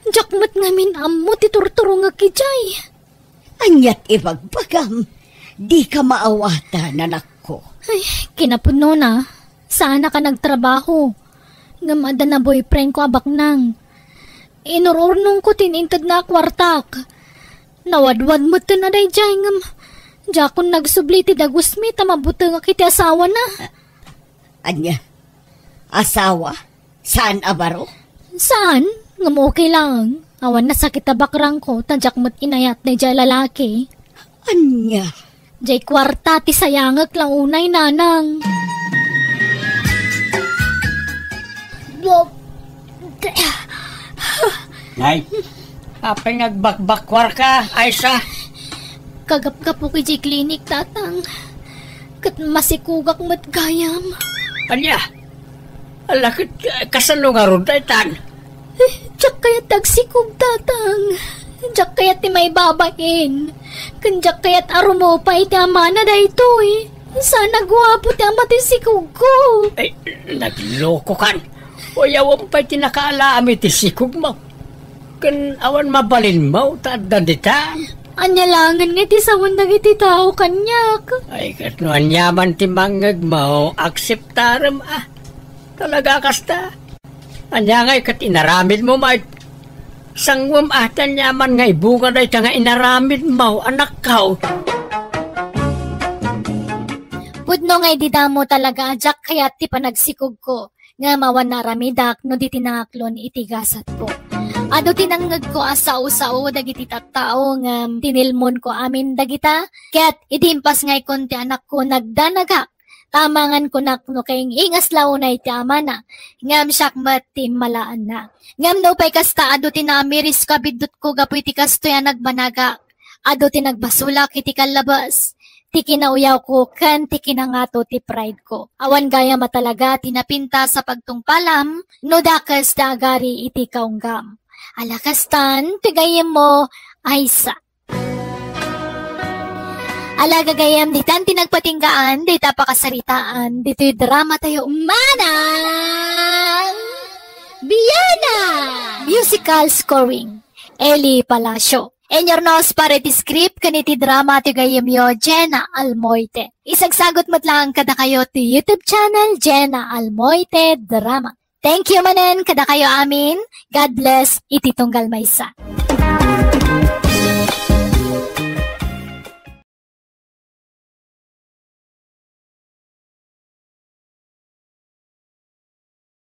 Diak met ngamin ammo ti turturongek idiay. Aniat ibagbagam? Dika maawatan, anakko. Ay, kinapudnona, saanak a nagtrabaho. Ngem adda na boyfriendko a baknang. Inur-urnongko ti intedna a kuartak. Nawadwad metten a daydiay, ngem diakon nagsubli ti dagusmi ta mabutengak iti asawana. Ania? Asawa? Saan a baro? Saan? Ngem okay lang. Awan nasakit a bakrangko, ta diak met inayat daydiay a lalaki. Ania? Diay kuarta ti sayangek la unay, nanang. Nay, apay nga agbakbakkuarka, Aisa? Kagapgapok idiay klinik, tatang. Ket masikogak met gayam. Ania? Ala, ket, eh, kasano ngarud daytan? Eh, diak kayat ti agsikog, tatang. Diak kayat ti maibabain. Ken diak kayat a rumupay ti amana daytoy. Saan a guapo ti ama ti sikogko. Ay, naglokokan. Uyawan pay ti nakaalami ti sikogmo. Ken awan mabalinmo ta adda ditan. Ania laengen nga iti sawen dagiti tao kaniak? Ay, ket no aniaman ti mangngegmo, akseptarem a. Talaga kasta. Ania ngay ket inaramidmo met? Sangwem a ti aniaman nga ibunga dayta nga inaramidmo, anakko. Pudno nga idi damo talaga a diak kayat ti panagsikogko, ngem awan naaramidak no di ti nangaklon iti gasatko. Adu ti nangngegko a sao-sao dagiti tattao ngem tinilmonko amin dagita, ket idi impasngaykon ti anakko, nagdanagak. Tamangan kunak no kaing-ingas la unay ti amana, ngem siak met ti immalaanna. Ngem nupay kasta, adu ti naamirisko a biddutko gapu iti kastoy a nagbanagak. Adu ti nagbasolak iti kallabes, ti kinauyawko ken ti kinangato ti prideko. Awan gayam a talaga ti napintas a pagtungpalam no dakes ti agari iti kaunggam. Ala kastan ti gayyemmo, Aisa. Ala gagayyem, ditan ti nagpatinggaan dita pakasaritaan ditoy drama tayo, Manang Biana! Musical scoring, Eli Palacio. Inurnos para iti script ken iti drama ti gayyemyo, Jenna Almoite. Isagsagut met laeng kadakayo ti YouTube channel, Jenna Almoite Drama. Thank you manen kadakayo amin. God bless iti tunggal maysa.